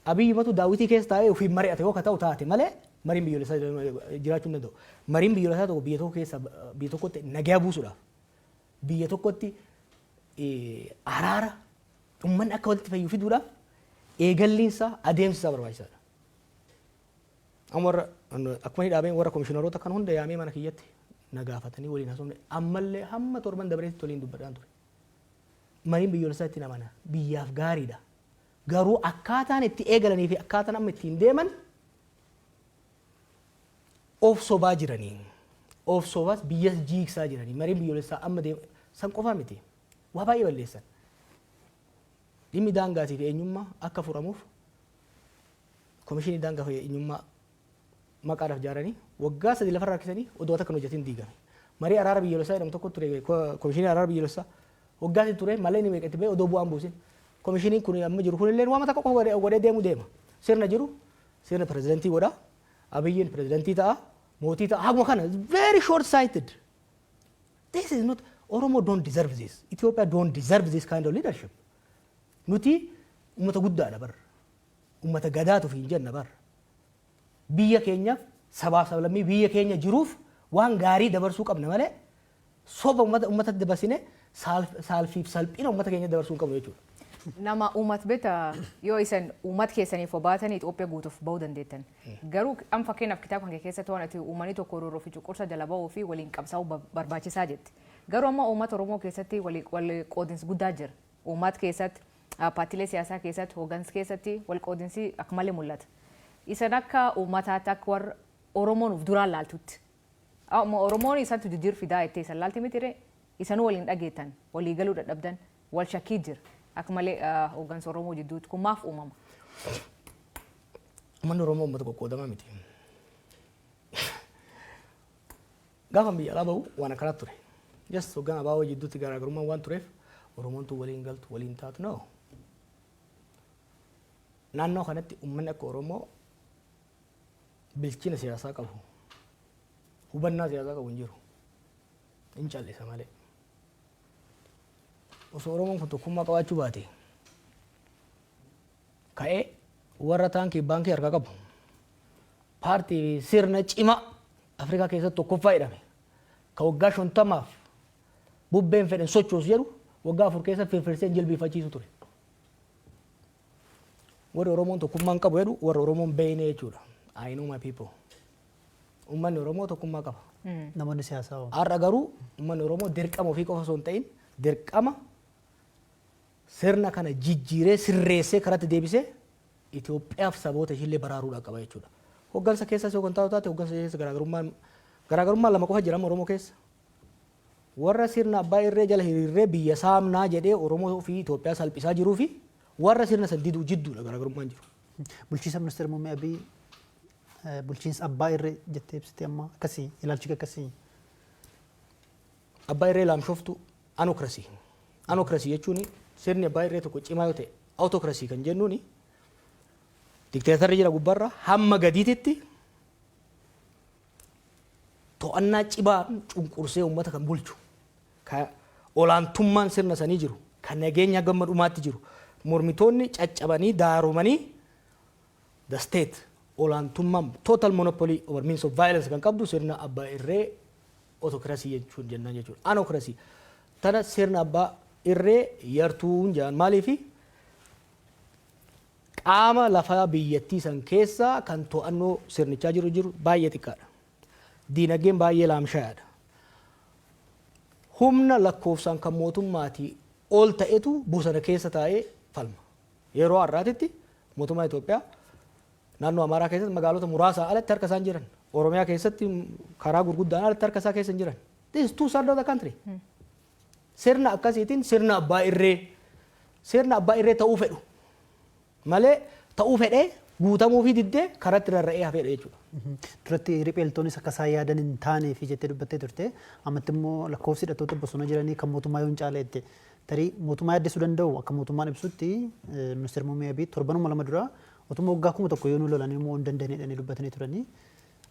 Abiyyumatu daawwitii keessa taa'ee ofiin mari'ate yoo ka ta'u taate malee mariin biyyoolessaa jiraachuu hin danda'u. Mariin biyyoolessaa tokko biyya tokko keessa, biyya tokkotti nagaa buusuudhaaf, biyya tokkotti araara uummanni akka walitti fayyu fiduudhaaf eegalliinsaa, adeemsi isaa barbaachisaadha. Amma warra akkuma inni dhaabeen warra komishiinaroota kan hunda yaamee mana kiyyatti na gaafatanii waliin haasofne, ammallee hamma torban dabareetti waliin dubbadhaan ture. Mariin biyyoolessaa itti amana, biyyaaf gaariidha. Garuu akkaataan itti eegalanii fi akkaataan amma ittiin deeman of sobaa jiranii. Of sobaas biyyas jiigsaa jiranii. Mariin biyyoolessaa amma deema san qofaa miti. Waa baay'ee balleessan. Dhimmi daangaatii fi eenyummaa akka furamuuf komishinii daangaa fi eenyummaa maqaadhaaf ijaaranii waggaa 3 lafarra harkisanii odoo takka hin hojjetin diigame. Marii araara biyyoolessaa jedhamu tokko ture, komishinii araara biyyoolessaa waggaa 3 ture malee inni meeqa itti ba'e odoo bu'aan buusin. Komishiniin kun amma jiru kunillee waan takka qofa godhee deemu deema. Sirna jiru sirna pirezidantii godha. Abiyyiin pirezidantii ta'a. Mootii ta'a. Haguma kana very short sighted. This is not, Oromo don't deserve this. Ethiopia don't deserve this kind of leadership. Nuti uummata guddaadha bar. Uummata gadaatuuf hin jenna bar. Biyya keenyaaf, sabaaf sablammii biyya keenya jiruuf waan gaarii dabarsuu qabna malee soba uummata uummatatti dabarsine saalfiif salphina uummata keenya dabarsuu hin qabnu jechuudha. Nama uummata beekta, yoo isan uummata keessaniif obaatanii Itoophiyaa guutuuf bahuu dandeettan. Garuu amma fakkeenyaaf kitaaba kan keessatti waan ati uummanni tokko roorroo fi cunqursa jala bahuu fi waliin qabsaa'uu barbaachisaa jetti. Garuu amma uummata Oromoo keessatti wal qoodinsi guddaa jira. Uummata keessatti, paartiilee siyaasaa keessatti, hooggansa keessatti wal qoodinsi akka malee mul'ata. Isan akka uummataatti, akka warra Oromoon uf duraan laaltutti. Amma Oromoon isantu jijjiir fidaa jettee isan laalti miti, isanuu waliin dhageettan, walii galuu dadhabdan, wal shakkii jira. Akka malee hooggansa Oromoo jidduutti kun maaf uumama? Uummanni Oromoo uummata qoqqoodamaa miti. Gaafa biyya alaa bahu waan akkanaatu ture. Yes, hoggaan abaaboo jidduutti garaagarummaan waan tureef Oromoon tun waliin galtu, waliin taatu, no. Naannoo kanatti uummanni akka Oromoo bilchina siyaasaa qabu, hubannaa siyaasaa qabu hin jiru. Hin callisa malee. Osoo Oromoon kun tokkummaa qabaachuu baate, ka'ee warra taankii baankii harkaa qabu, paartii sirna cimaa Afrikaa keessatti tokkoffaa jedhame, ka waggaa 50f bubbeen fedhen sochoosu jedhu, waggaa 4 keessa firfirsee jilbiifachiisu ture. Warri Oromoon tokkummaan qabu jedhu warra Oromoon beeyne jechuudha. I know my people. Uummanni Oromoo tokkummaa qaba. Namoonni siyaasaa hoo? Har'a garuu uummanni Oromoo dirqama ofii qofa osoo hin ta'in, dirqama sirna kana jijjiiree, sirreessee, karatti deebisee Itoophiyaaf saboota ishiillee baraaruudhaan qaba jechuudha. Hoggansa keessas yoo kan taatu taate, hoggansa keessa garaagarummaan lama qofa jira amma Oromoo keessa. Warra sirna abbaa irree jala hiriirree biyya saamnaa jedhee Oromoo fi Itoophiyaa salphisaa jiruu fi warra sirna san diduu jidduudha garaagarummaan jiru. Bulchiinsa ministeera muummee Abiy bulchiinsa abbaa irree jettee ibsite amma, akkasii ilaalchi kee akkasii? Abbaa irree laamshoftu, anocracy. Anocracy jechuun sirni abbaa irree tokko cimaa yoo ta'e, autocracy kan jennuun dikteetarri jira, gubbarra hamma gadiititti to'annaa cimaan cunqursee uummata kan bulchu, ka olaantummaan sirna sanii jiru, kan nageenya gamma dhumaatti jiru, mormitoonni caccabanii daaromanii, the state olaantummaan total monopoly over means of violence kan qabdu sirna abbaa irree autocracy jechuun jennaan jechuudha. Anocracy tana sirna abbaa irree yartuun jedhan. Maaliifi? Qaama lafaa biyyattii san keessa kan to'annoo sirnichaa jiru baay'ee xiqqaadha. Diinagdeen baay'ee laamshayaadha. Humna lakkoofsaan kan mootummaatii ol ta'etu bosona keessa taa'ee falma. Yeroo har'aatitti mootummaa Itoophiyaa naannoo Amaaraa keessatti magaalota muraasaan alatti harka isaan jiran. Oromiyaa keessatti karaa gurguddaan alatti harka isaa keessa hin jiran. This is two third of the country. Sirna akkasiitiin sirna abbaa irree ta'uu fedhu malee, ta'uu fedhee guutamuu fi diddee karatti rarra'ee hafeedha jechuudha. Duratti ripheeltoonis akka isaan yaadan hin taane fi jettee dubbattee turte. Ammatti immoo lakkoofsi hidhattoota bosona jiranii kan mootummaa yoo hin caale jette. Tarii mootummaa yaaddessuu danda'u. Akka mootummaan ibsutti, ministeerri muummee Abiy torbanuma 2 dura otuma waggaa 1000 yoo nu lolanii immoo hin danda'an jedhanii dubbatanii turanii.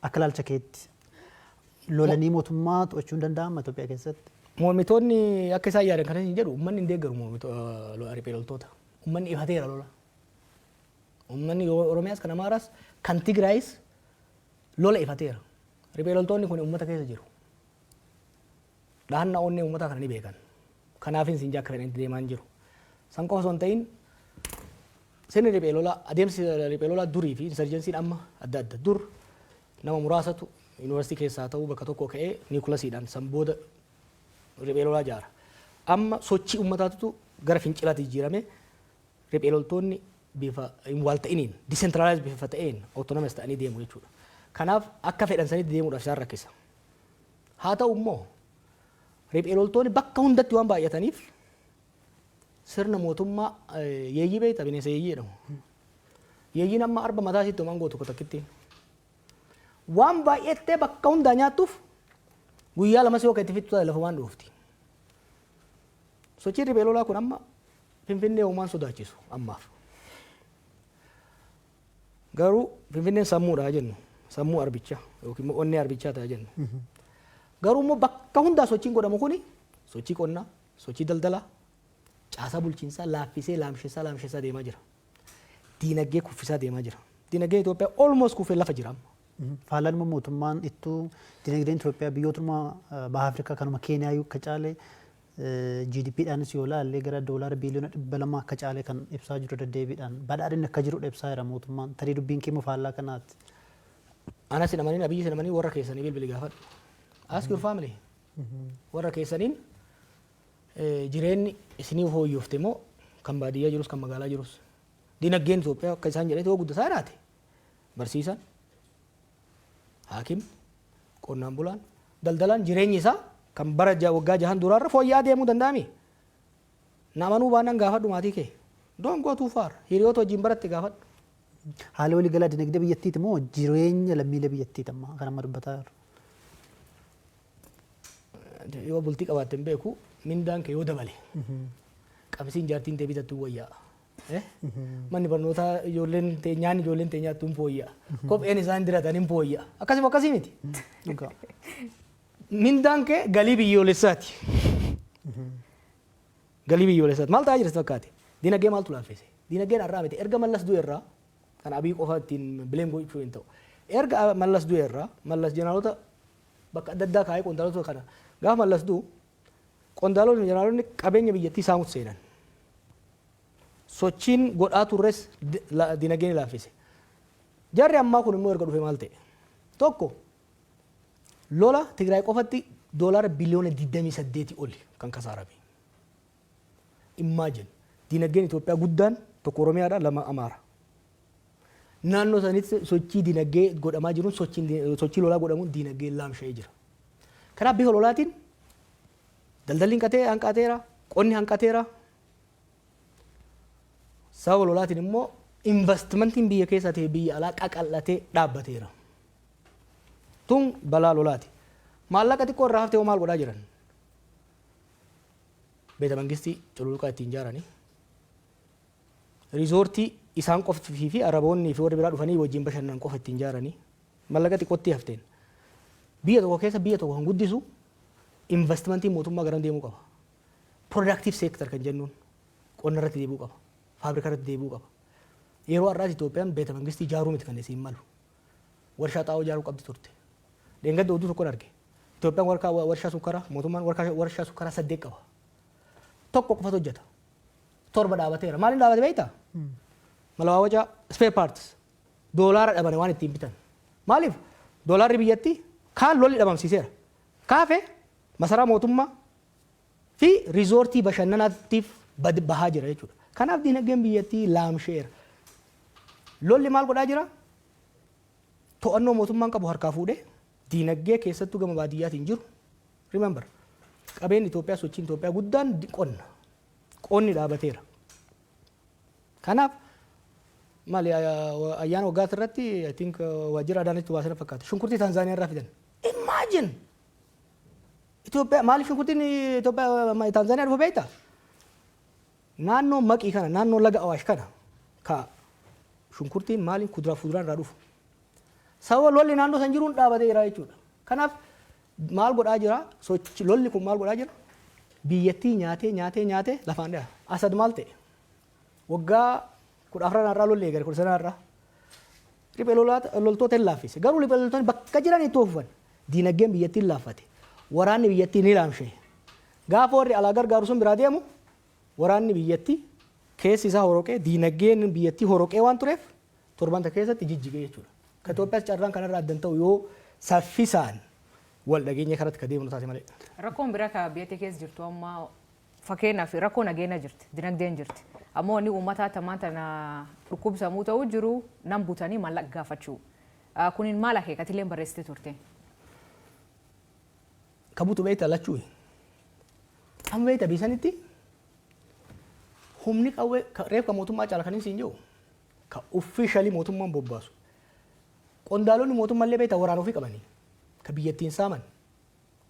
Akka ilaalcha keetti lolanii mootummaa to'achuu hin danda'ama Itoophiyaa keessatti? Mormitoonni akka isaan yaadan kana hin jedhu. Uummanni hin deeggaru mormitoota, riphee loltoota. Uummanni ifateera lola. Uummanni Oromiyaas, kan Amaaraas, kan Tigraayis lola ifateera. Riphee loltoonni kun uummata keessa jiru. Dhahannaa onnee uummataa kana ni beekan. Kanaafin siin akka fedhanitti deemaa hin jiru. San qofa osoo hin ta'in, sirni riphee lolaa, adeemsi riphee lolaa durii fi insurgencyn amma adda adda. Dur nama muraasatu yuunivarsiitii keessaa ta'uu bakka tokko ka'ee nucleusiidhaan san booda riphee lolaa ijaara. Amma sochii uummataatu gara fincilaatti jijjiirame, riphee loltoonni bifa hin waalta'iniin, decentralized bifa ta'een, autonomous ta'anii deemu jechuudha. Kanaaf akka fedhan sanitti deemuudhaaf isaan rakkisa. Haa ta'u immoo, riphee loltoonni bakka hundatti waan baay'ataniif sirna mootummaa yeeyyii beekta, bineensa yeeyyii jedhamu. Yeeyyiin amma arba mataa isiitti homaan gootu takkitti. Waan baay'attee bakka hundaa nyaattuuf guyyaa lamas yoo itti fixxu taate lafa waan dhoofti. Sochiin riphee lolaa kun amma Finfinnee uumaan sodaachisu ammaaf. Garuu Finfinneen sammuudha jennu. Sammuu arbichaa yookiin immoo onnee arbichaa ta'a jennu. Garuu immoo bakka hundaa sochiin godhamu kuni sochii qonnaa, sochii daldalaa, caasaa bulchiinsaa laaffisee, laamsessaa laamsessaa deemaa jira. Diinagdee kuffisaa deemaa jira. Diinagdeen Itoophiyaa almost kufee lafa jira amma. Faallaan immoo mootummaan ittuu dinagdeen Itoophiyaa biyyootuma baha Afrikaa kanuma Keeniyaa akka caale GDPdhaanis yoo ilaalle gara doolaara biiliyoona 200 akka caale kan ibsaa jiru deddeebiidhaan badhaadhinni akka jirudha ibsaa jira mootummaan. Tarii dubbiin kee immoo faallaa kanaati. Anas hin amanin, Abiyyi hin amanin, warra keessanii bilbili gaafadhu. Ask your family. Warra keessaniin jireenyi isinii fooyyofte moo, kan baadiyyaa jirus kan magaalaa jirus? Dinagdeen Itoophiyaa akka isaan jedhetti yoo guddataa jiraate, barsiisaan, haakim, qonnaan bulaan, daldalaan jireenyi isaa kan bara waggaa 6n duraarra fooyya'aa deemuu danda'ami. Na amanuu baannaan gaafadhu maatii kee. Don't go too far. Hiriyoota wajjin baratte gaafadhu. Haala waliigalaa dinagdee biyyattiiti moo jireenya lammiilee biyyattiiti amma kan amma dubbataa jiru? Yoo bultii qabaatte hin beeku, mindaan kee yoo dabale qabsiin jaartiin tee bitattu wayyaa. Manni barnootaa ijoolleen tee nyaanni ijoolleen tee nyaattu hin fooyya'a. Kopheen isaan diratan hin fooyya'a. Akkasuma akkasii miti. Dhugaa. Mindaan kee galii biyyoolessaati. Galii biyyoolessaati. Maal ta'aa jira sitti fakkaate? Dinagdee maaltu laaffise? Dinagdeen har'aa miti. Erga Mallas du'e irraa, kan Abiy qofa ittiin blame gochuu hin ta'u. Erga Mallas du'e irraa, Mallas jeneraalota bakka adda addaa kaa'ee, qondaalota kana, gaafa Mallas du'u qondaalonni jeneraalonni qabeenya biyyattii saamutti seenan. Sochiin godhaa turres dinagdee ni laaffise. Jarri ammaa kun immoo erga dhufe maal ta'e? Tokko, lola Tigraay qofatti doolaara biliyoona 28 oli kan kasaarame. Imagine, dinagdeen Itoophiyaa guddaan tokko Oromiyaadha, lama Amaara. Naannoo sanitti sochii dinagdee godhamaa jiruun, sochii lolaa godhamuun dinagdeen laamsha'ee jira. Kanaaf bifa lolaatiin daldalli hanqatee hanqateera, qonni hanqateera. Sababa lolaatiin immoo investimentiin biyya keessaa ta'e biyya alaa qaqal'atee dhaabbateera. Tun balaa lolaati. Maallaqa xiqqoo irraa haftee hoo maal godhaa jiran? Beeta mangistii cululuqaa ittiin ijaaranii, riizoortii isaan qoftii fi Araboonni fi warri biraa dhufanii wajjin bashannanan qofa ittiin ijaaranii maallaqa xiqqootti hafteen. Biyya tokko keessa biyya tokko kan guddisu investimentiin mootummaa garam deemuu qaba? Productive sector kan jennuun qonna irratti deebi'uu qaba. Faabrikaa irratti deebi'uu qaba. Yeroo har'aas Itoophiyaan beeta mangistii ijaaruu miti kan isiin malu. Warshaa xaa'oo ijaaruu qabdi turte. Dheengadda oduu tokkon arge. Itoophiyaan warshaa sukkaraa, mootummaan warshaa sukkaraa saddeet qaba. Tokko qofatu hojjeta. Torba dhaabateera. Maaliin dhaabate beektaa? Malawaawacaa, spare parts. Doolaara dhabane waan ittiin bitan. Maaliif? Doolaarri biyyattii kaan lolli dhabamsiiseera. Kaafe masaraa mootummaa fi riizoortii bashannanaatiif bahaa jira jechuudha. Kanaaf dinagdeen biyyattii laamsheera. Lolli maal godhaa jira? To'annoo mootummaan qabu harkaa fuudhee diinagdee keessattuu gama baadiyyaatiin jiru. Remember, qabeenyi Itoophiyaa, sochiin Itoophiyaa guddaan qonna. Qonni dhaabateera. Kanaaf maali, ayyaana waggaati irratti, I think waajjira Adaanachi baasana fakkaata. Shunkurtii Taanzaaniyaa irraa fidan. Imagine! Itoophiyaa maaliif shunkurtiin Itoophiyaa Taanzaaniyaa dhufa beektaa? Naannoo Maqii kana, naannoo laga Awaash kana ka shunkurtiin maaliin kuduraa fuduraan irraa dhufu. Sababa lolli naannoo san jiruun dhaabatee jira jechuudha. Kanaaf maal godhaa jira? Sochi lolli kun maal godhaa jira? Biyyattii nyaatee nyaatee nyaatee lafaan dhaha. Asad maal ta'e? Waggaa 14 irraa lolli eegale, 15 irraa. Riphee loltoota hin laaffise. Garuu riphee loltoonni bakka jiran itti fufan. Diinagdeen biyyattii hin laaffate. Waraanni biyyattii ni laamshe. Gaafa warri alaa gargaaru sun biraa deemu, waraanni biyyattii keessi isaa horoqee, diinagdeen biyyattii horoqee waan tureef torban takka keessatti jijjigee jechuudha. Ka Itoophiyaas carraan kanarraa addan ta'u yoo saffisaan wal dhageenye karatti ka deemnu taate malee. Rakkoon biraa ka biyyattii keessa jirtu amma, fakkeenyaaf rakkoo nageenya jirti, dinagdeen jirti. Ammoo inni uummataa tamaan tana dhukkubsamuu ta'uu jiru nam butanii maallaqa gaafachuu. Kunin maal akeekatillee barreessite turte? Ka butu beektaa lachuu. Amma beektaa biisanitti humni qawwee reef ka mootummaa caala kan siin jiru ka officially mootummaan bobbaasu. Qondaalonni mootummaallee beektaa waraana ofii qabanii ka biyya ittiin saaman,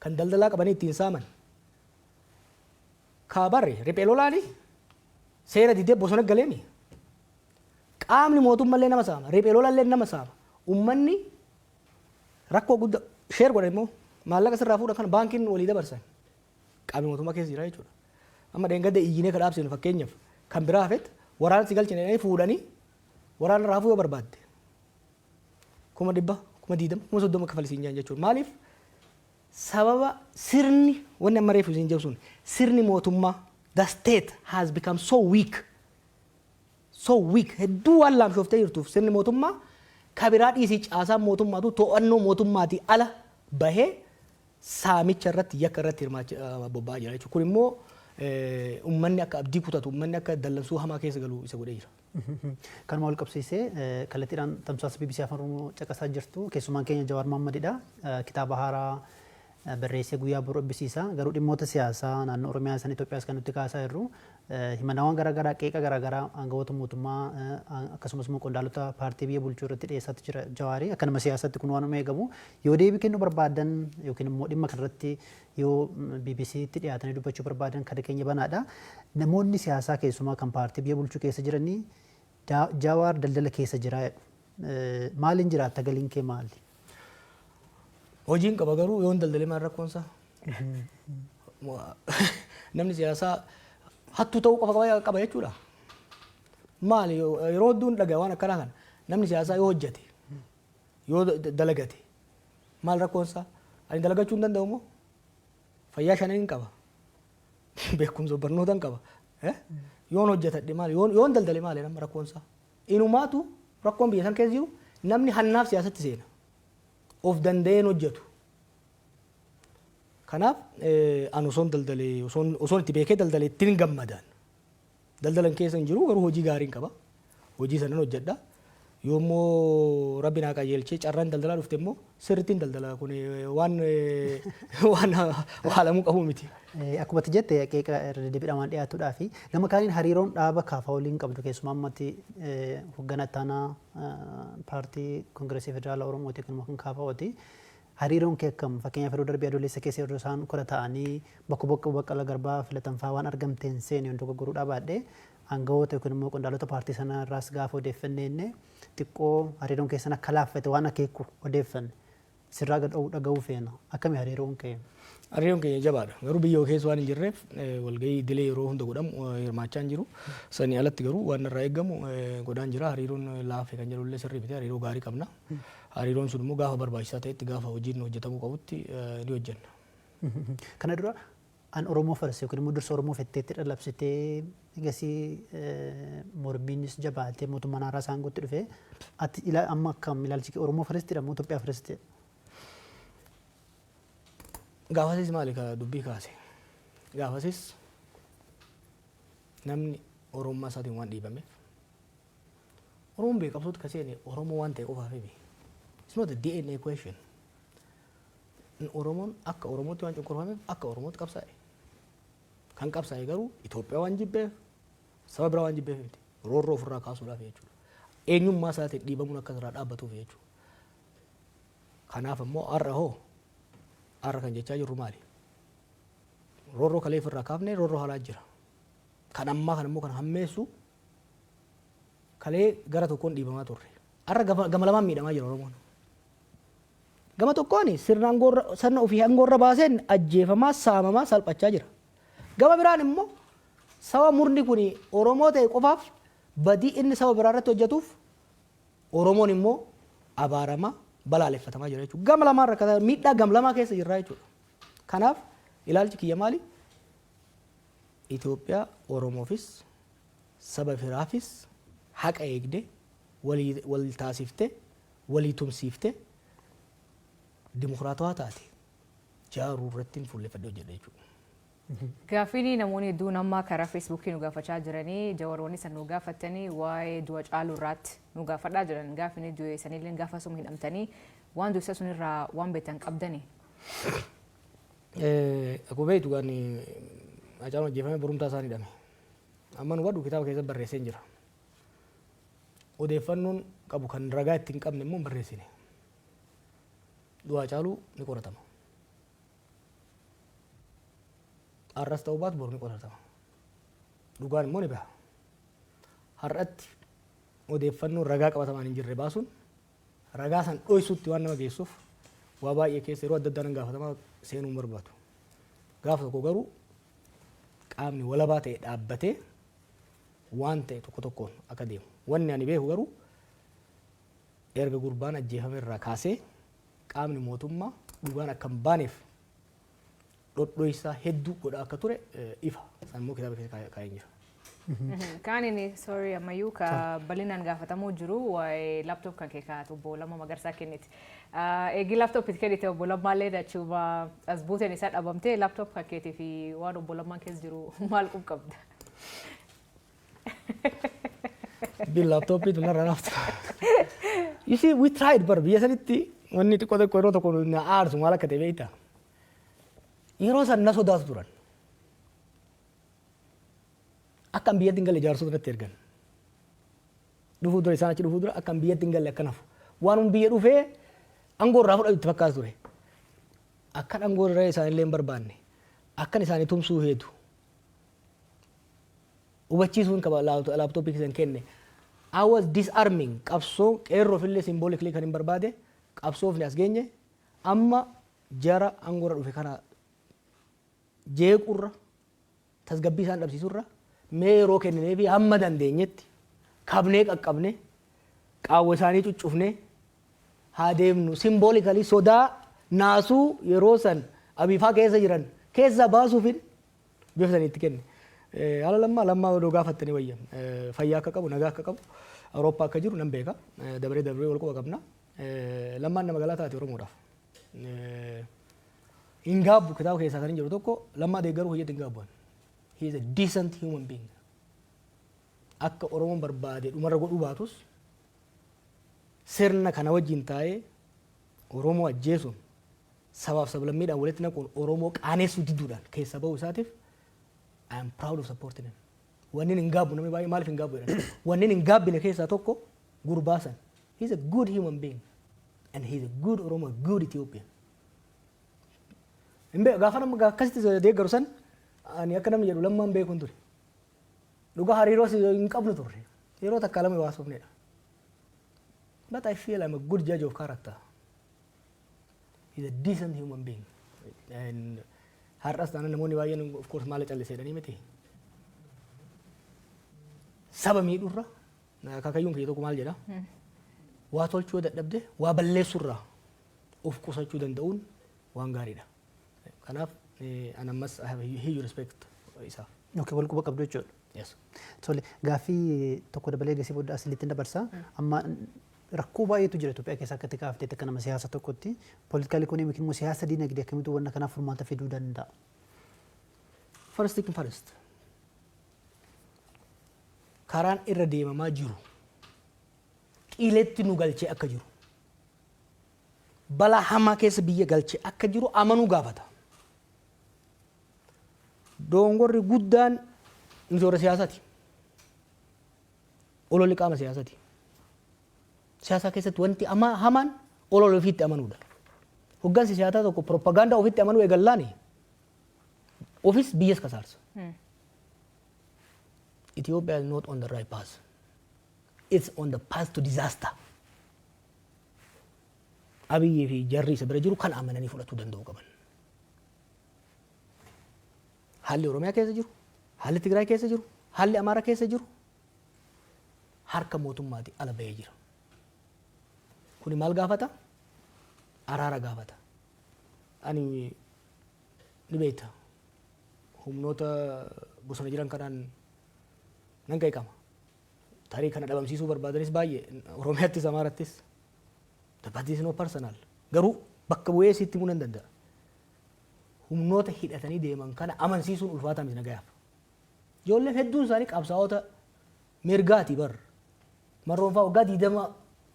kan daldalaa qabanii ittiin saaman. Ka barre riphee lolaani seera didee bosona galeemi. Qaamni mootummaallee nama saama, riphee lolallee nama saama. Uummanni rakkoo guddaa share godhan immoo maallaqa sirraa fuudhan kana baankiin walii dabarsan. Qaamni mootummaa keessa jira jechuudha. Amma dheengadda iyyinee ka dhaabsinu, fakkeenyaaf kan biraa hafet, waraana si galchine jedhanii fuudhanii waraana irraa hafuu yoo barbaadde 100,000, 20,000, 30,000 kafalisiin jedhan jechuudha. Maaliif? Sababa sirni wanni amma reefu isin jedhu sun, sirni mootummaa, the state has become so weak, so weak, hedduu waan laamshooftee jirtuuf, sirni mootummaa kabiraa dhiisii, caasaan mootummaatu to'annoo mootummaatii ala bahee saamicha irratti, yakka irratti hirmaachaa bobba'aa jira jechuudha. Kun immoo uummanni akka abdii kutatu, uummanni akka dallansuu hamaa keessa galu isa godhee jira. Kanuma wal qabsiisee, kallattiidhaan tamsaasa BBC Afaan Oromoo caqasaa jirtu. Keessumaan keenya Jawaar Mohammadidha. Kitaaba haaraa barreessee guyyaa boru eebbisiisa. Garuu dhimmoota siyaasaa naannoo Oromiyaa san Itoophiyaas kan nuti kaasaa jirru, himannaawwan garaagaraa, qeeqa garaagaraa aangawoota mootummaa akkasumas immoo qondaalota paartii biyya bulchuu irratti dhiyeessaatti jira Jawaarii. Akka nama siyaasaatti kun waanuma eegamu. Yoo deebii kennuu barbaadan yookiin immoo dhimma kanarratti yoo BBCtti dhiyaatanii dubbachuu barbaadan, kada keenya banaadha. Namoonni siyaasaa, keessumaa kan paartii biyya bulchuu keessa jiranii, Jawaar daldala keessa jira jedhu. Maaliin jiraatta? Galiin kee maali? Hojiin qaba, garuu yoon daldalee maal rakkoonsaa? Namni siyaasaa hattuu ta'uu qofa qaba jechuudha. Maali, yeroo hedduun dhagaa waan akkanaa kana, namni siyaasaa yoo hojjete, yoo dalagate maal rakkoonsaa? Ani dalagachuu hin danda'u moo? Fayyaa shanan hin qaba. Beekumsa barnoota hin qaba. Yoon hojjetadhe maali? Yoon daldale maali nama rakkoonsaa? Inumaatu rakkoon biyya san keessa jiru, namni hannaaf siyaasatti seena. Of danda'een hojjetu. Kanaaf ani osoon daldalee, osoon itti beekee daldalee ittiin gammadaan. Daldalan keessa hin jiru, garuu hojii gaariin qaba. Hojii sanan hojjedha. Yoommoo Rabbi naa qajeelchee carraan daldalaa dhufte immoo sirrittiin daldala, kun waan haalamuu qabu miti. Akkuma ati jette, qeeqa irra deddeebiidhaan waan dhiyaatuudhaa fi gama kaaniin hariiroon dhaaba KFO waliin qabdu, keessumaa ammatti hoogganaa ittaanaa paartii Koongireesii Federaalaa Oromooti yookiin immoo kan KFOti. Hariiroon kee akkam? Fakkeenyaaf, yeroo darbee Adoolessa keessa yeroo isaan kora ta'anii bakka bakka Baqqalaa Garbaa filatan fa'aa waan argamteen seene yoon dogoggoruu dhabaadhe, aangawoota yookiin immoo qondaalota paartii sanaa irraas gaafa odeeffanne inni xiqqoo hariiroon keessan akka laaffate waan akeeku odeeffanne. Sirraa dhaga'uu feena. Akkami hariiroon kee? Hariiroon keenya jabaadha. Garuu biyya keessa waan hin jirreef walgahii idilee yeroo hunda godhamu hirmaachaa hin jiru. Sanii alatti garuu waan irraa eegamu godhaan jira. Hariiroon laafe kan jedhullee sirrii miti. Hariiroo gaarii qabna. Hariiroon sun immoo gaafa barbaachisaa ta'etti, gaafa hojiin hojjetamuu qabutti ni hojjenna. Kana dura an Oromoo first yookiin immoo dursa Oromoo fetteetti dhalabsitee, egasii mormiinis jabaatee mootummaan haaraa isaan gootti dhufe. Ati amma akkam ilaalchi kee? Oromoo firstidha moo Itoophiyaa firstidha? Gaafasis maali ka dubbii kaase? Gaafasis namni Oromummaa isaatiin waan dhiibameef, Oromoon beekamtuutti ka seene Oromoo waan ta'e qofaaf miti. It's not a DNA question. Oromoon akka Oromootti waan cunqurfameef akka Oromootti qabsaa'e. Kan qabsaa'e garuu Itoophiyaa waan jibbeef, saba biraa waan jibbeef miti. Roorroo ofirraa kaasuudhaaf jechuudha. Eenyummaa isaatiin dhiibamuun akka irraa dhaabbatuuf jechuudha. Kanaaf immoo har'a hoo, har'a kan jechaa jirru maali? Roorroo kalee ofirraa kaafnee roorroo haaraa jira. Kan ammaa kan immoo kan hammeessu, kalee gara tokkoon dhiibamaa turre. Har'a gama lamaan miidhamaa jira Oromoon. Gama tokkoon sirna aangoorra, sirna ofii aangoorra baaseen ajjeefamaa, saamamaa, salphachaa jira. Gama biraan immoo saba murni kun Oromoo ta'e qofaaf badii inni saba biraa irratti hojjetuuf Oromoon immoo abaaramaa, balaaleffatamaa jira jechuudha. Gama lamaan rakkataa, miidhaa gam lamaa keessa jirra jechuudha. Kanaaf ilaalchi kiyya maali? Itoophiyaa Oromoofis saba biraafis haqa eegde, walii wal taasifte, walii tumsiifte, dimokiraatawaa taate jaaruu irratti fuulleffadhee hojjedha jechuudha. Gaaffiin namoonni hedduun amma karaa Feesbuukii nu gaafachaa jiranii, Jawaroonni san nu gaafatanii, waa'ee du'a Caaluu irraatti nu gaafadhaa jiran. Gaaffiin du'e sanillee gaafa suma hidhamtanii, waan du'isa sunirraa waan beektan qabdanii. Akkuma beektu, gaan Hacaaluun ajjeefamee borumtaa isaan hidhame. Amma nu hubadhu, kitaaba keessatti barreessee jira. Odeeffannoon qabu kan ragaa itti hin qabne immoo hin barreessine. Du'a Hacaaluu ni qoratama. Har'as ta'uu baatu boru ni qoratama. Dhugaan immoo ni baha. Har'atti odeeffannoo ragaa qabatamaan hin jirre baasuun ragaa san dhoysuutti waan nama geessuuf, waa baay'ee keessa yeroo adda addaa nan gaafatamaa, seenuu hin barbaadu. Gaafa tokko garuu qaamni walabaa ta'e dhaabbatee waan ta'e tokko tokkoon akka deemu. Wanni ani beeku garuu, erga gurbaan ajjeefame irraa kaasee qaamni mootummaa dhugaan akka hin baaneef Dhodhoisaa hedduu godhaa akka ture ifa. Isaan immoo kitaaba keessa kaa'een jira. Kaan inni, sorry, ammayyuu ka bal'inaan gaafatamuu jiru waa'ee laptop kan kee kaa'atu obbo Lammaa Magarsaa kenniti. Eegi laptop itti kennite, obbo Lammaallee achuma as buuteen isaa dhabamtee, laptop kan keetii fi waan obbo Lammaan keessa jiru maal qabda? Dubbiin laaptooppii tun narraa naftu. You see, we tried bar biyya sanitti. Wanni xiqqoo xiqqoo yeroo tokko na aarsu maal akka ta'e beektaa? Yeroo san na sodaatu turan. Akka an biyyatti hin galle jaarsota natti ergan. Dhufuu dura, isaan achi dhufuu dura, akka an biyyatti hin galle akka nafu. Waanuma biyya dhufee aangoo irraa fudhatu itti fakkaatu ture. Akkan aangoo irra isaanillee hin barbaanne. Akkan isaanii tumsuu heetu. Hubachiisuun qaba laaptooppii keessan kenne. I was disarming qabsoo qeerroof illee symbolically kan hin barbaade. Qabsoofni as geenye amma jara aangoorra dhufe kana jeequrra, tasgabbii isaan dhabsiisurra, mee yeroo kenninee fi hamma dandeenyetti kabnee qaqqabne qaawwa isaanii cuccufne haa deemnu, symbolically sodaa naasuu yeroo san abiifaa keessa jiran keessaa baasuufin bifa sanii itti kenne. Haala Lammaa, Lammaa odoo gaafattanii wayya. Fayyaa akka qabu, nagaa akka qabu, Awurooppaa akka jiru nan beeka. Dabaree dabaree wal quba qabna. Lammaan nama galaa taate Oromoodhaaf. Hin gaabbu, kitaaba keessaa kan hin jiru tokko, Lammaa deeggaruu hojjetti hin gaabbu. He is a decent human being. Akka Oromoon barbaade dhumarra godhuu baatus, sirna kana wajjin taa'ee Oromoo ajjeesuun, sabaaf sablammiidhaan walitti naquun, Oromoo qaaneessuu diduudhaan keessa bahuu isaatiif I am proud of supporting him. Wanni hin gaabbu, namni baay'ee maaliif hin gaabbu jedhan. Wanni hin gaabbine keessaa tokko gurbaa san. He is a good human being and he is a good Oromo, a good Ethiopian. Hin beeku, gaafa nama akkasitti deeggaru san ani akka namni jedhu Lammaan beekuun ture. Dhugaa hariiroo hin qabnu turre. Yeroo takka lama waasofnedha. But I feel I'm a good judge of character. He's a decent human being. And har'as taanaan namoonni baay'een of course maal callisee jedhanii miti. Saba miidhurra akaakayyuun kiyya tokko maal jedha? Waa tolchuu yoo dadhabde waa balleessurraa of qusachuu danda'uun waan gaariidha. Kanaaf an ammas I have a huge respect isaaf. Okay, wal quba qabdu jechuudha. Yes. Tole, gaaffii tokko dabalee gasii booda asilitti dabarsa. Amma rakkoo baay'eetu jira Itoophiyaa keessa akka itti kaafteetti, akka nama siyaasa tokkotti. Political economy immoo siyaasa dinagdee akkamitti wanna kanaaf furmaata fiduu danda'a? First thing first. Karaan irra deemamaa jiru qiletti nu galchee akka jiru, balaa hamaa keessa biyya galchee akka jiru amanuu gaafata. Dongorri guddaan nuti warra siyaasaati. Ololli qaama siyaasaati. Siyaasa keessatti wanti hamaan olola ofiitti amanuudha. Hoggansi siyaasaa tokko propagaandaa ofitti amanuu eegallaani ofis biyyas kasaarsa. Ethiopia is not on the right path. It's on the path to disaster. Abiyyii fi jarri isa bira jiru kan amananii fudhachuu danda'uu qaban. Haalli Oromiyaa keessa jiru, haalli Tigraay keessa jiru, haalli Amaaraa keessa jiru harka mootummaati ala bahee jira. Kuni maal gaafata? Araara gaafata. Ani ni beekta, humnoota bosona jiran kanaan nan qeeqama. Tarii kana dhabamsiisuu barbaadanis baay'ee Oromiyaattis Amaarattis. But this is not personal. Garuu bakka bu'ee sitti himuu nan danda'a. Humnoota hidhatanii deeman kana amansiisuun ulfaataa miti nagayaaf. Ijoolleen hedduun isaanii qabsaa'ota mirgaati bar. Marroon fa'aa waggaa 20,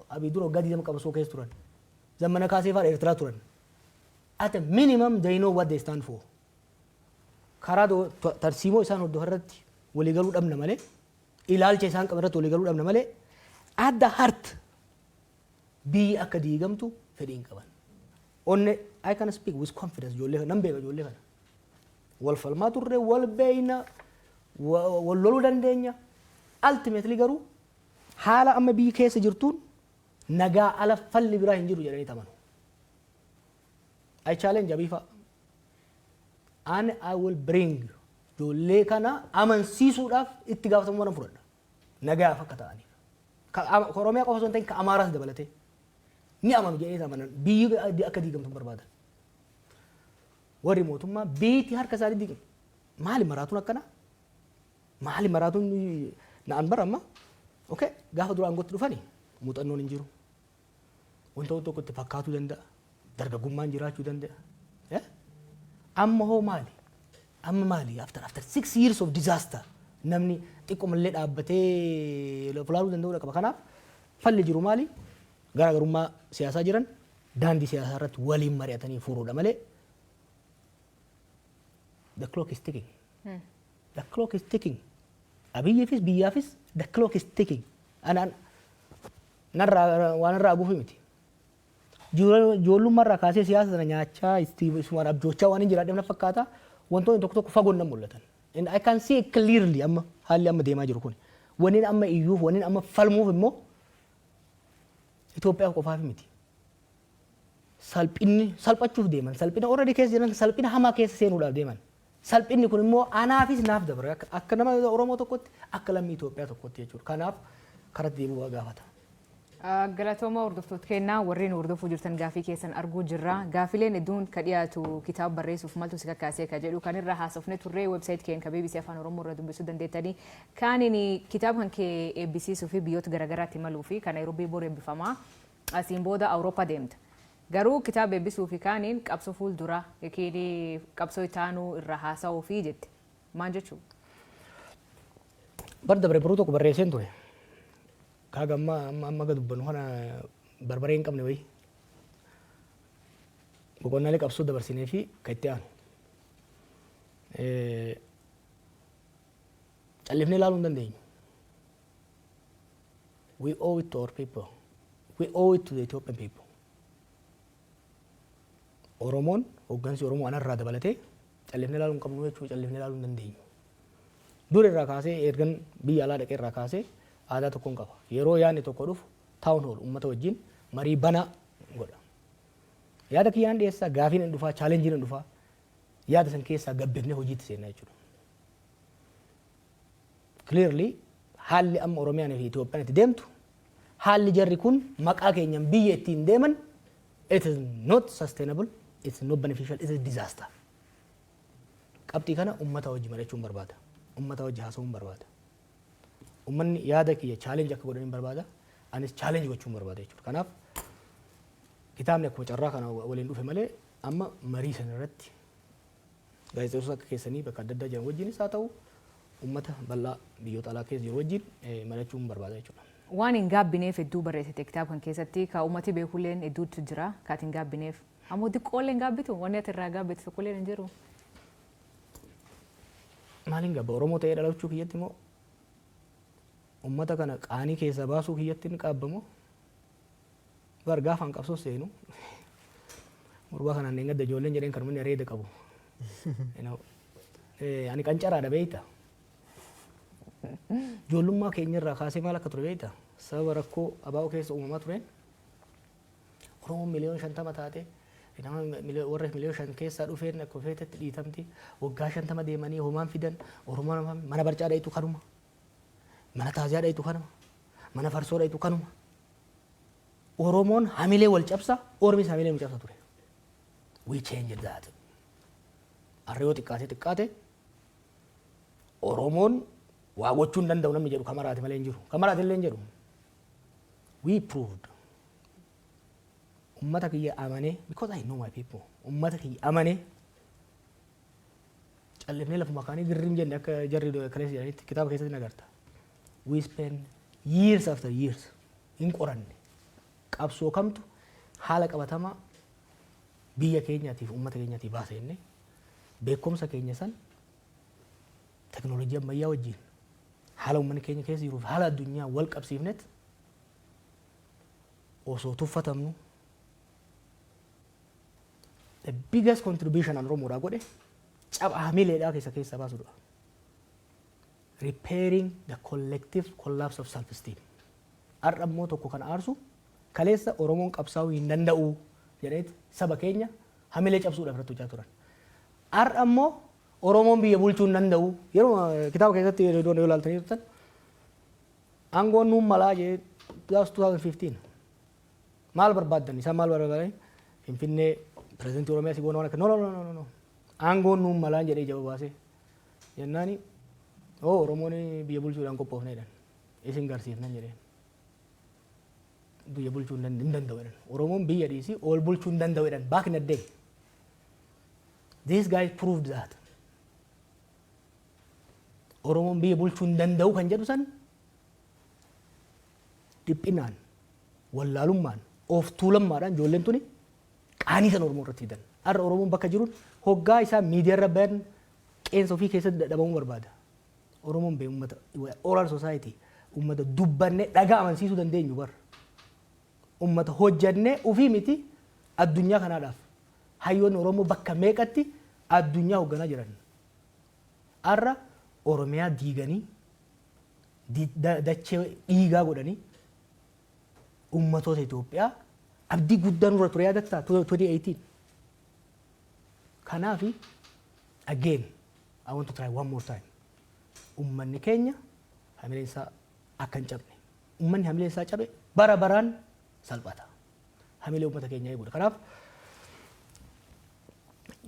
Abiy dura waggaa 20 qabsoo keessa turan. Zammana Kaasee fa'aa Eertiraa turan. At a minimum they know what they stand for. Karaa tarsiimoo isaan hordofan irratti waliigaluu dhabna malee, ilaalcha isaan qaban irratti waliigaluu dhabna malee, at the heart biyyi akka diigamtu fedhii hin qaban. Onne I can speak with confidence, ijoollee kana nan beeka, ijoollee kana. Wal falmaa turre, wal beeyna, wal loluu dandeenya. Ultimately garuu haala amma biyyi keessa jirtuun nagaa ala falli biraa hin jiru jedhanii amanu. I challenge Abiy fa'a. And I will bring ijoollee kana amansiisuudhaaf itti gaafatamummaa nan fudhadha. Nagaaf akka ta'aniif. Ka Oromiyaa qofa osoo hin ta'in ka Amaaraas dabalatee. Ni amanu jedhanii amanan, biyyi akka diigamtu hin barbaadan. Warri mootummaa biitii harka isaanii diqe. Maali maraatuun akkana? Maali maraatuun na'an bara amma? Okay, gaafa dura aangootti dhufani muuxannoon hin jiru. Wanta tokko itti fakkaatuu danda'a. Dargaggummaan jiraachuu danda'a. Amma hoo maali? Amma maali? After 6 years of disaster, namni xiqqoomallee dhaabbatee fulaaluu danda'uu qaba. Kanaaf falli jiru maali? Garaagarummaa siyaasaa jiran daandii siyaasaa irratti waliin mari'atanii furuudha malee, the clock is ticking. The clock is ticking. Abiyyiifis biyyaafis the clock is ticking. Anaan narraa waan irraa gufu miti. Ijoollummaa irraa kaasee siyaasa sana nyaachaa, isumaan abjoochaa waan hin jiraadheef na fakkaata. Wantoonni tokko tokko fagoon nan mul'atan. And I can see clearly amma haalli amma deemaa jiru kun. Wanni amma iyyuuf, wanni amma falmuuf immoo Itoophiyaa qofaaf miti. Salphinni salphachuuf deeman, salphina already keessa jiran, salphina hamaa keessa seenuudhaaf deeman. Salphinni kun immoo anaafis naaf dabra, akka nama Oromoo tokkotti, akka lammii Itoophiyaa tokkotti jechuudha. Kanaaf karatti deebi'uu gaafata. Galatooma, hordoftoota kennaa warreen hordofuu jirtan, gaafii keessan arguu jirra. Gaafileen hedduun ka dhiyaatu kitaaba barreessuuf maltu si kakkaasee ka jedhu kan irra haasofne turre. Website keenya ka BBC Afaan Oromoo irra dubbisuu dandeettanii. Kaaniin kitaaba kan kee eebbisiisuu fi biyyoota garaagaraatti imaluu fi kan Naayiroobii bor eebbifamaa, asiin booda Awurooppaa deemta. Garuu kitaaba eebbisuu fi kaaniin qabsoo fuuldura yookiin qabsoo itaanuu irra haasa'uu fi jette. Maal jechuudha? Bar dabre baruu tokko barreesseen ture. Kaaga amma amma amma gad dubbannu kana barbaree hin qabne wayii. Boqonnaalee qabsoo dabarsinee fi kan itti aanu. Callifnee ilaaluu hin dandeenyu. We owe it to our people. We owe it to the Ethiopian people. Oromoon, hooggansi Oromoo anarraa dabalatee, callifnee ilaaluu hin qabnu jechuudha, callifnee ilaaluu hin dandeenyu. Dur irraa kaasee, ergan biyya alaa dhaqee irraa kaasee, aadaa tokkoon qaba. Yeroo yaadni tokko dhufu town hall, uummata wajjin marii banaa godha. Yaada kiyyaan dhiyeessaa, gaafiin hin dhufaa, challengeiin hin dhufaa. Yaada san keessaa gabbifnee hojiitti seenna jechuudha. Clearly haalli amma Oromiyaan fi Itoophiyaan itti deemtu, haalli jarri kun maqaa keenyan biyya ittiin deeman, it is not sustainable, it is not beneficial, it is disaster. Qabxii kana uummata wajji mari'achuun barbaada. Uummata wajji haasa'uun barbaada. Uummanni yaada kiyya challenge akka godhan barbaada. Anis challenge gochuun barbaada jechuudha. Kanaaf kitaabni akkuma carraa kana waliin dhufe malee, amma marii sana irratti gaazexeessota akka keessanii bakka adda addaa jiran wajjinis haa ta'u, uummata bal'aa biyyoota alaa keessa jiru wajjin mari'achuun barbaada jechuudha. Waan hin gaabbineef hedduu barreessite kitaaba kan keessatti, ka uummati beekulleen hedduutu jira ka ati hin gaabbineef. Ammoo xiqqoollee hin gaabbitu, wanni ati irraa gaabbitu tokkolleen hin jiru. Maaliin gaabba? Oromoo ta'ee dhalachuu kiyyatti immoo, uummata kana qaanii keessaa baasuu kiyyatti ni qaabbamoo? Bar gaafaan qabsoo seenu gurbaa kanaan hin gadda ijoolleen jedheen kan inni areeda qabu. Ani qancaraadha, beeyta. Ijoollummaa keenya irraa kaasee maal akka ture beeyta? Sababa rakkoo abaa'oo keessa uumamaa tureen, Oromoon 50 miliyoona taate, nama warra 5 miliyoona keessaa dhufeen akka feetetti dhiitamti. Waggaa 50 deemanii homaan fidan. Oromoon mana barcaa dhayitu kanuma. Mana taaziyaa dhayitu kanuma. Mana farsoo dhayitu kanuma. Oromoon hamilee wal cabsa, Ormis hamilee nu cabsa ture. We changed that. Har'a yoo xiqqaate xiqqaate Oromoon waa gochuu hin danda'u namni jedhu kamaraati malee hin jiru. Kamaraati illee hin jedhu. We proved. Ummata kiyya amanee, because I know my people. Ummata kiyya amanee callifnee lafuma kaanii girriin jenne, akka jarri kaleessa jedhanitti kitaaba keessatti nagarta. We spend years after years hin qoranne. Qabsoo kamtu haala qabatamaa biyya keenyaatiif uummata keenyaatiif baasa jennee, beekumsa keenya san teknoolojii ammayyaa wajjin, haala uummanni keenya keessa jiruuf haala addunyaa wal qabsiifnet, osoo tuffatamnu, the biggest contribution an Oromoodhaa godhe caba hamileedhaa keessa keessa baasudha. Repairing the collective collapse of self-esteem. Har'a immoo tokko kan aarsu, kaleessa Oromoon qabsaa'uu hin danda'u jedhaniiti saba keenya hamilee cabsuudhaaf irratti hojjaa turan. Har'a immoo Oromoon biyya bulchuu hin danda'u. Yeroo kitaaba keessatti yeroo yoo ilaaltanii turtan, aangoon nuun malaa jee, that was 2015. Maal barbaaddan? Isaan maal barbaadan? Finfinnee, pirezidantii Oromiyaa si goona, waan akka, no, no, no, no, no. Aangoon nuun malaan jedhee ija baasee. Jennaani oo Oromoon biyya bulchuudhaan qophoofne jedhan. Isin garsiifnan jedheen. Biyya bulchuu hin danda'u jedhan. Oromoon biyya dhiisii ol bulchuu hin danda'u jedhan back in the day. These guys proved that. Oromoon biyya bulchuu hin danda'u kan jedhu san dhiphinaan, wallaalummaan, of tuulammaadhaan ijoolleen tuni qaanii san Oromoo irratti fidan. Har'a Oromoon bakka jiruun hoggaa isaa miidiyaa irra bayan qeensa ofii keessatti dadhabamuu barbaada. Oromoon bee uummata oral society, uummata dubbannee dhagaa amansiisuu dandeenyu bar. Uummata hojjannee ofii miti addunyaa kanaadhaaf. Hayyoonni Oromoo bakka meeqatti addunyaa hoogganaa jiran. Har'a Oromiyaa diiganii, dachee dhiigaa godhanii, uummatoota Itoophiyaa abdii guddaa nurra ture yaadattaa 2018. Kanaafi again I want to try one more time. Uummanni keenya hamileen isaa akka hin cabne. Uummanni hamileen isaa cabe bara baraan salphata. Hamilee uummata keenyaa eeguudha. Kanaaf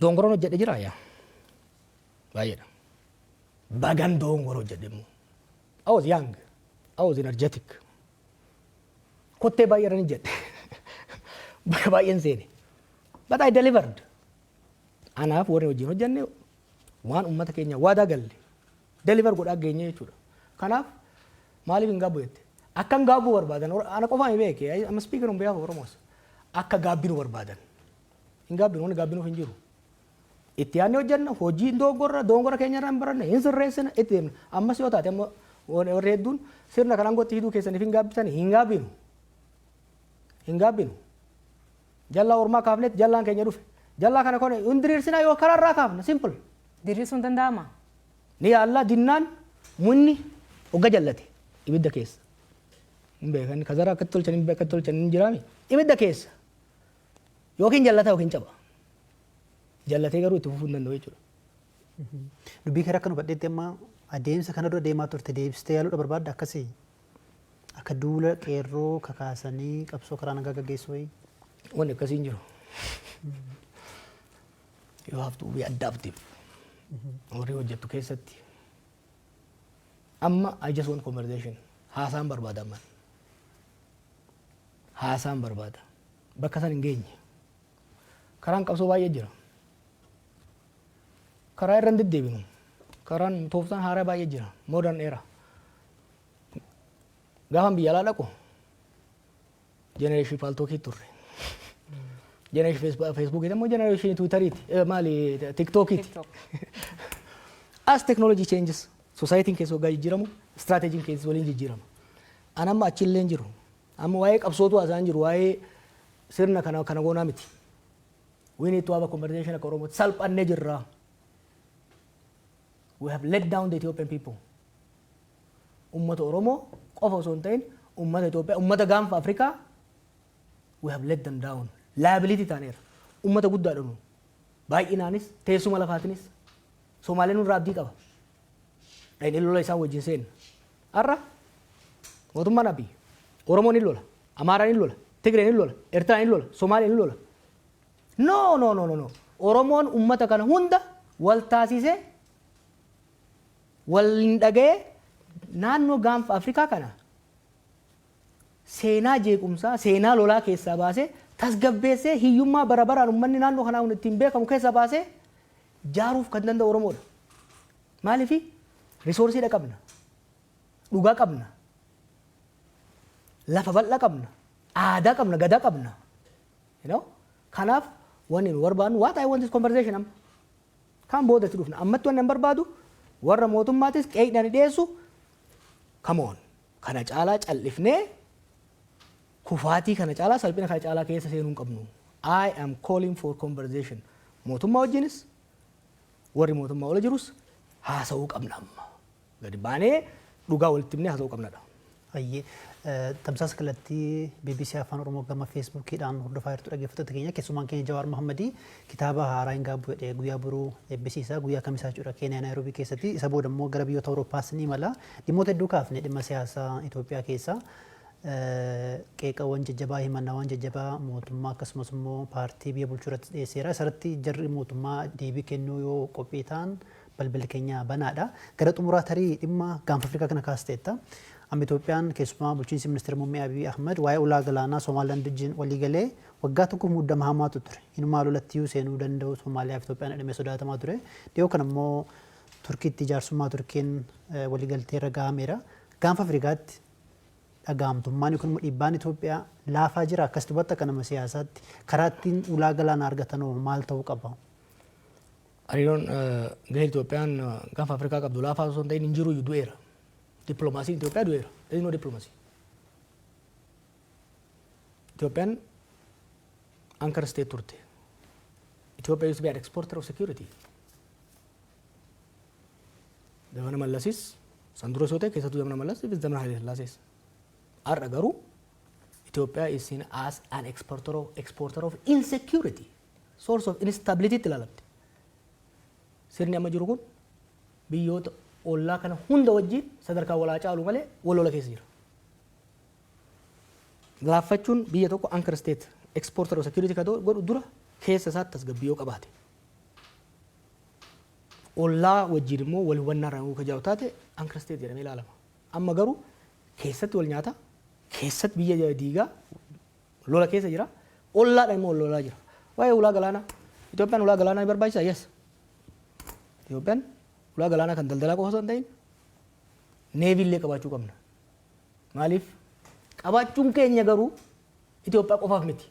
dongoroon hojjedhe jira yaa. Baay'eedha. Bagan dongoro hojjedhe immoo. I was young. I was energetic. Kottee baay'ee irra ni jedhe. Bakka baay'een seene. But I delivered. Anaaf warri wajjin hojjenne waan uummata keenya waadaa galle deliver godhaa geenye jechuudha. Kanaaf maaliif hin gaabbu jette? Akka hin gaabbuu barbaadan ana qofaan beeke. I'm a speaker on behalf of Oromos. Akka gaabbinu barbaadan. Hin gaabbinu, wanni gaabbinuuf hin jiru. Itti yaadnee hojjenna, hojii dogongorra dogongora keenya irraa hin baranne, hin sirreessina, itti deemna. Ammas yoo taate amma warri hedduun sirna kanaan gotti hiduu keessaniif hin gaabbisan, hin gaabbinu. Hin gaabbinu. Jallaa ormaa kaafnetti jallaan keenya dhufe. Jallaa kana kone hin diriirsinaa yoo karaarraa kaafna, simple. Diriirsuun danda'ama? Ni yaallaa. Dinnaan munni hogga jallate ibidda keessa. Hin beekan kazara akkatti tolchan, hin akkatti tolchan hin jiraami. Ibidda keessa. Yookiin jallata yookiin caba. Jallatee garuu itti fufuu hin danda'u jechuudha. Dubbii kee akka nu badheetti amma adeemsa kana dura deemaa turte deebistee yaaluudha barbaadda akkasii? Akka duula qeerroo kakaasanii qabsoo karaa nagaa gaggeessuu wayii? Wanni akkasii hin jiru. You have to be adaptive. Horii hojjettu keessatti. Amma I just want conversation. Haasaan barbaada amman. Haasaan barbaada. Bakka san hin geenye. Karaan qabsoo baay'ee jira. Karaa irra hin deddeebinu. Karaan tooftaan haaraa baay'ee jira. Modern era. Gaafan biyya alaa dhaqu generation Paltalkii turre. Generation Facebookii immoo generation Twitteriiti. Maali, TikTokiiti. TikTok. As technology changes, societyin keessa waggaa jijjiiramu, strategyin keessa waliin jijjiirama. An amma achillee hin jiru. Amma waa'ee qabsootu haasa'an jiru, waa'ee sirna kana kana goonaa miti. We need to have a conversation akka Oromootti. Salphannee jirra. We have let down the Ethiopian people. Ummata Oromoo qofa osoo hin ta'in ummata Itoophiyaa, ummata gaanfa Afrikaa we have let them down. Liability taaneera. Ummata guddaadha nu. Baay'inaanis teessuma lafaatinis Somaaleen nurraa abdii qaba. Dhaqnee lola isaan wajjin seenna. Har'a mootummaan Abiy Oromoon hin lola, Amaaraan hin lola, Tigreen hin lola, Eertiraan hin lola, Somaaleen hin lola. No, no, no, no, no. Oromoon ummata kana hunda wal taasisee, wal hin dhaga'ee, naannoo gaanfa Afrikaa kana seenaa jeequmsaa, seenaa lolaa keessaa baasee, tasgabbeessee, hiyyummaa bara baraan uummanni naannoo kanaa kun ittiin beekamu keessaa baasee jaaruuf kan danda'u Oromoodha. Maaliifi resourceiidha qabna, dhugaa qabna, lafa bal'aa qabna, aadaa qabna, gadaa qabna. You know? Kanaaf wanni nu barbaadnu, what I want is conversation amma. Kan boodatti dhufna. Ammatti wanni an barbaadu warra mootummaatis qeeqnaan dhiyeessu, come on. Kana caalaa callifnee kufaatii kana caalaa, salphina kana caalaa keessa seenuu hin qabnu. I am calling for conversation. Mootummaa wajjinis warri mootummaa ola jirus haasa'uu qabna amma. Gadi baanee dhugaa walitti himnee haasa'uu qabnadha. Ayyee, tamsaasa kallattii BBC Afaan Oromoo gama Facebookiidhaan hordofaa jirtu, dhaggeeffattoota keenya. Keessumaan keenya Jawaar Mohammadii kitaaba haaraa hin gaabbu jedhee guyyaa boruu eebbisiisa, guyyaa kamisaa jechuudha, Keeniyaa Naayiroobii keessatti. Isa booda immoo gara biyyoota Awurooppaas ni imala. Dhimmoota hedduu kaafne, dhimma siyaasaa Itoophiyaa keessaa Qeeqawwan jajjabaa, himannaawwan jajjabaa mootummaa akkasumas immoo paartii biyya bulchuu irratti dhiyeesseera. Isarratti jarri mootummaa deebii kennuu yoo qophii ta'an balballi keenya banaadha. Gara xumuraa tarii dhimma Gaanfa Afrikaa kana kaasteetta. Amma Itoophiyaan, keessumaa bulchiinsi ministeera muummee Abiy Ahmed, waa'ee ulaa galaanaa Somaalilaand wajjin walii galee waggaa tokko muddama hamaatu ture. Inumaa lolatti seenuu danda'u Somaaliyaa fi Itoophiyaan jedhamee sodaatamaa ture. Dhiyoo kana immoo Turkiitti jaarsummaa Turkiin waliigaltee irra gahameera. Gaanfa Afrikaatti dhagahamtummaan yookiin immoo dhiibbaan Itoophiyaa laafaa jira. Akkas dubbatti akka nama siyaasaatti karaa ittiin ulaa galaanaa argatan maal ta'uu qaba? Hariiroon gahee Itoophiyaan Gaanfa Afrikaa qabdu laafaa osoo hin ta'in hin jiru, du'eera. Dippiloomaasiin Itoophiyaa du'eera. There is no diplomacy. Itoophiyaan anchor state turte. Ethiopia used to be an exporter of security. Zamana Mallasis san dura yoo ta'e, keessattuu zamana Mallas fi zamana Haile Sillaasees. Har'a garuu Ethiopia is seen as an exporter of insecurity, source of instability itti ilaalamti. Sirni amma jiru kun biyyoota ollaa kana hunda wajjin sadarkaa walaa caalu malee wal lola keessa jira. Laaffachuun biyya tokko anchor state exporter of security ka godhu dura keessa isaatti tasgabbii yoo qabaate. Ollaa wajjin immoo wal hubannaa irraa ka jiraatu taate anchor state jedhamee ilaalama. Amma garuu keessatti wal nyaata, keessatti biyya diigaa, lola keessa jira, ollaadhaan immoo wal lolaa jira. Waa'ee ulaa galaanaa, Itoophiyaan ulaa galaanaa ni barbaachisaa? Yes. Itoophiyaan ulaa galaanaa kan daldalaa qofa osoo hin ta'in navy illee qabaachuu qabna. Maaliif? Qabaachuun keenya garuu Itoophiyaa qofaaf miti.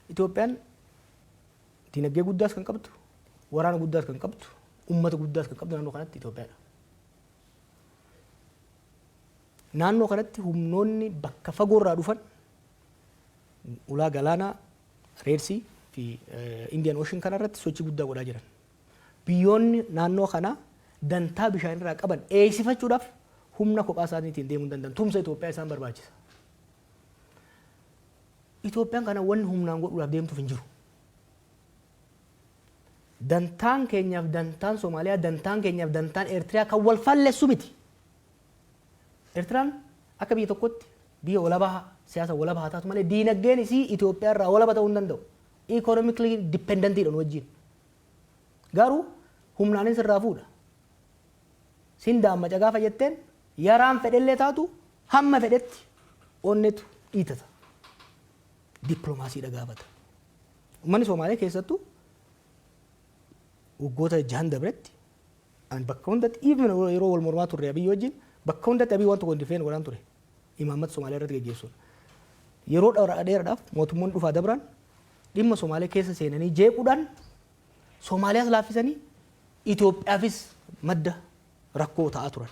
Itoophiyaan dinagdee guddaas kan qabdu, waraana guddaas kan qabdu, uummata guddaas kan qabdu naannoo kanatti Itoophiyaadha. Naannoo kanatti humnoonni bakka fagoorraa dhufan ulaa galaanaa Red Sea fi Indian Ocean kanarratti sochii guddaa godhaa jiran. Biyyoonni naannoo kanaa dantaa bishaanirraa qaban eegsifachuudhaaf humna kophaa isaaniitiin deemuu hin danda'an. Tumsa Itoophiyaa isaan barbaachisa. Itoophiyaan kana wanni humnaan godhuudhaaf deemtuuf hin jiru. Dantaan keenyaaf dantaan Somaaliyaa, dantaan keenyaaf dantaan Eertiriyaa kan wal fallessu miti. Eertiraan akka biyya tokkotti biyya walabaa, siyaasa walabaa haa taatu malee, diinagdeen isii Itoophiyaa irraa walaba ta'uu hin danda'u. Economically dependent iidha nu wajjin. Garuu humnaanis irraa fuudha. Sin daammaca gaafa jetteen yaraan fedhellee taatu hamma fedhetti onnetu dhiitata. Dippiloomaasiidha gaafata. Uummanni Somaalee keessattuu waggoota 6n dabretti ani bakka hundatti, even yeroo wal mormaa turre Abiyyi wajjin, bakka hundatti Abiyyi waan tokko hin defend godhaan ture. Imaammata Somaalee irratti geggeessuudha. Yeroo dheeraadhaaf mootummoonni dhufaa dabran dhimma Somaalee keessa seenanii jeequudhaan Somaaliyaas laaffisanii Itoophiyaafis madda rakkoo ta'aa turan.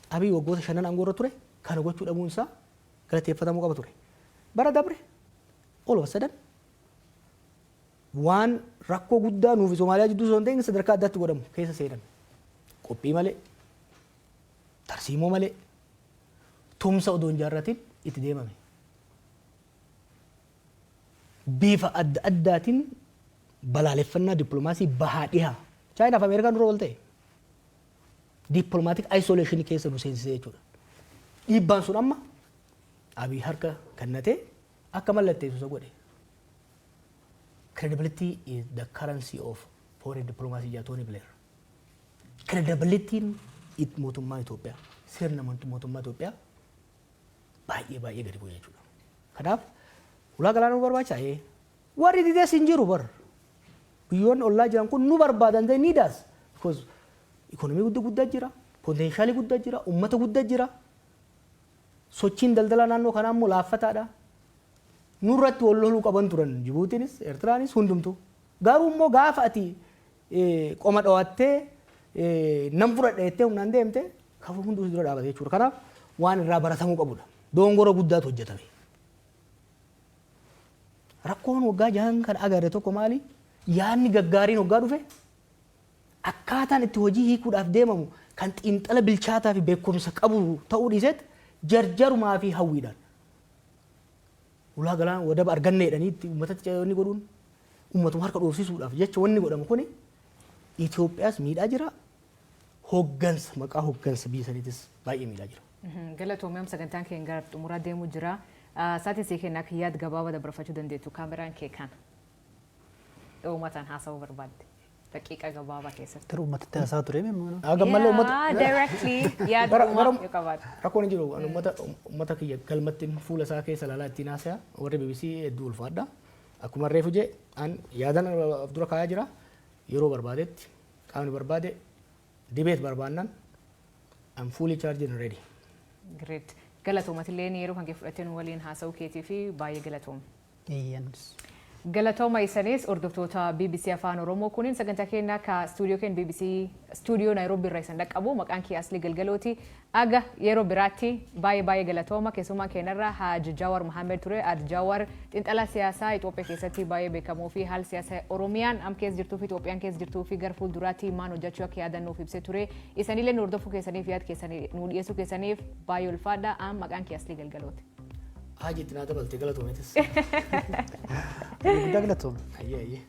Abiy waggoota 5n aangoo irra ture kana gochuu dhabuun isaa galateeffatamuu qaba ture. Bara dabre all of a sudden waan rakkoo guddaa nuufi Somaaliyaa jidduu osoo hin ta'in sadarkaa addaatti godhamu keessa seenan. Qophii malee, tarsiimoo malee, tumsa odoo hin jaarratin itti deemame. Bifa adda addaatiin balaaleffannaa dippiloomaasii bahaa dhihaa. Chaayinaaf Ameerikaan dura wal ta'e. Diplomatic isolation keessa nu seensisee jechuudha. Dhiibbaan sun amma Abiy harka kennatee akka mallatteessu isa godhe. Credibility is the currency of foreign diplomacy jedha Tony Blair. Credibilityin mootummaa Itoophiyaa, sirna mootummaa Itoophiyaa baay'ee baay'ee gadi bu'e jechuudha. Kanaaf ulaa galaana nu barbaachisaa? Ee. Warri didees hin jiru bar. Biyyoonni ollaa jiran kun nu barbaadan, they need us. Because ikonomii guddaa guddaa jira, potential ii guddaa jira, uummata guddaa jira. Sochiin daldalaa naannoo kanaa immoo laaffataadha. Nurratti wal loluu qaban turan Jibuutiinis, Eertiraanis, hundumtuu. Garuu immoo gaafa ati qoma dhawattee nam fudhadha jettee humnaan deemte kafa hunduu si dura dhaabate jechuudha. Kanaaf waan irraa baratamuu qabudha. Dongora guddaatu hojjetame. Rakkoon waggaa 6n kan agarre tokko maali? Yaadni gaggaariin waggaa dhufe akkaataan itti hojii hiikuudhaaf deemamu kan xiinxala bilchaataa fi beekumsa qabu ta'uu dhiiseet jarjarumaa fi hawwiidhaan. Ulaa galaana wadaba arganne jedhanii itti uummatatti wanni godhuun uummatuma harka dhoofsisuudhaaf jecha wanni godhamu kuni Itoophiyaas miidhaa jira. Hoggansa, maqaa hoggansa biyya saniitis baay'ee miidhaa jira. Galatoomii, sagantaan keenya gara xumuraa deemuu jira. Sa'aatiin sii kennaa akka yaada gabaabaa dabarfachuu dandeettu, kaameraan kee kana. Uummataan haasa'uu barbaadde. Daqiiqa gabaabaa keessatti. Garuu uummatatti haasaa ture meemmoo. Gammallee uummata. Directly yaada uumaa yoo qabaate. Rakkoon hin jiru. Ani uummata kiyya galmatti fuula isaa keessa ilaalaa ittiin haasaya. Warri BBC hedduu ulfaadha. Akkuma reefu jee, an yaadan of dura kaayaa jira. Yeroo barbaadetti qaamni barbaade debate barbaannan, I'm fully charged and ready. Great. Galatoomatillee yeroo kan kee fudhattee nu waliin haasa'uu keetii fi baay'ee galatooma. Eeyyanis. Galatooma isanis, hordoftoota BBC Afaan Oromoo. Kunin sagantaa keenya ka stuudiyoo keenya BBC stuudiyoo Naayiroobii irraa isin dhaqqabu. Maqaan kee Asli Galgalooti. Aga yeroo biraatti baay'ee baay'ee galatooma. Keessumaa keenyarra Haji Jawar Mohammed ture. Haji Jawar xiinxalaa siyaasaa Itoophiyaa keessatti baay'ee beekamoo fi haala siyaasaa Oromiyaan am keessa jirtuu fi Itoophiyaan keessa jirtuu fi gara fuulduraatti maal hojjechuu akka yaadannuuf ibsee ture. Isanillee nu hordofuu keessaniif, yaad keessanii nu dhiyeessuu keessaniif baay'ee ulfaadha. Am maqaan kee Asli Galgalooti. Haji itti naa dabalte, galatoometis. Guddaa galatooma. Ayyee ayyee.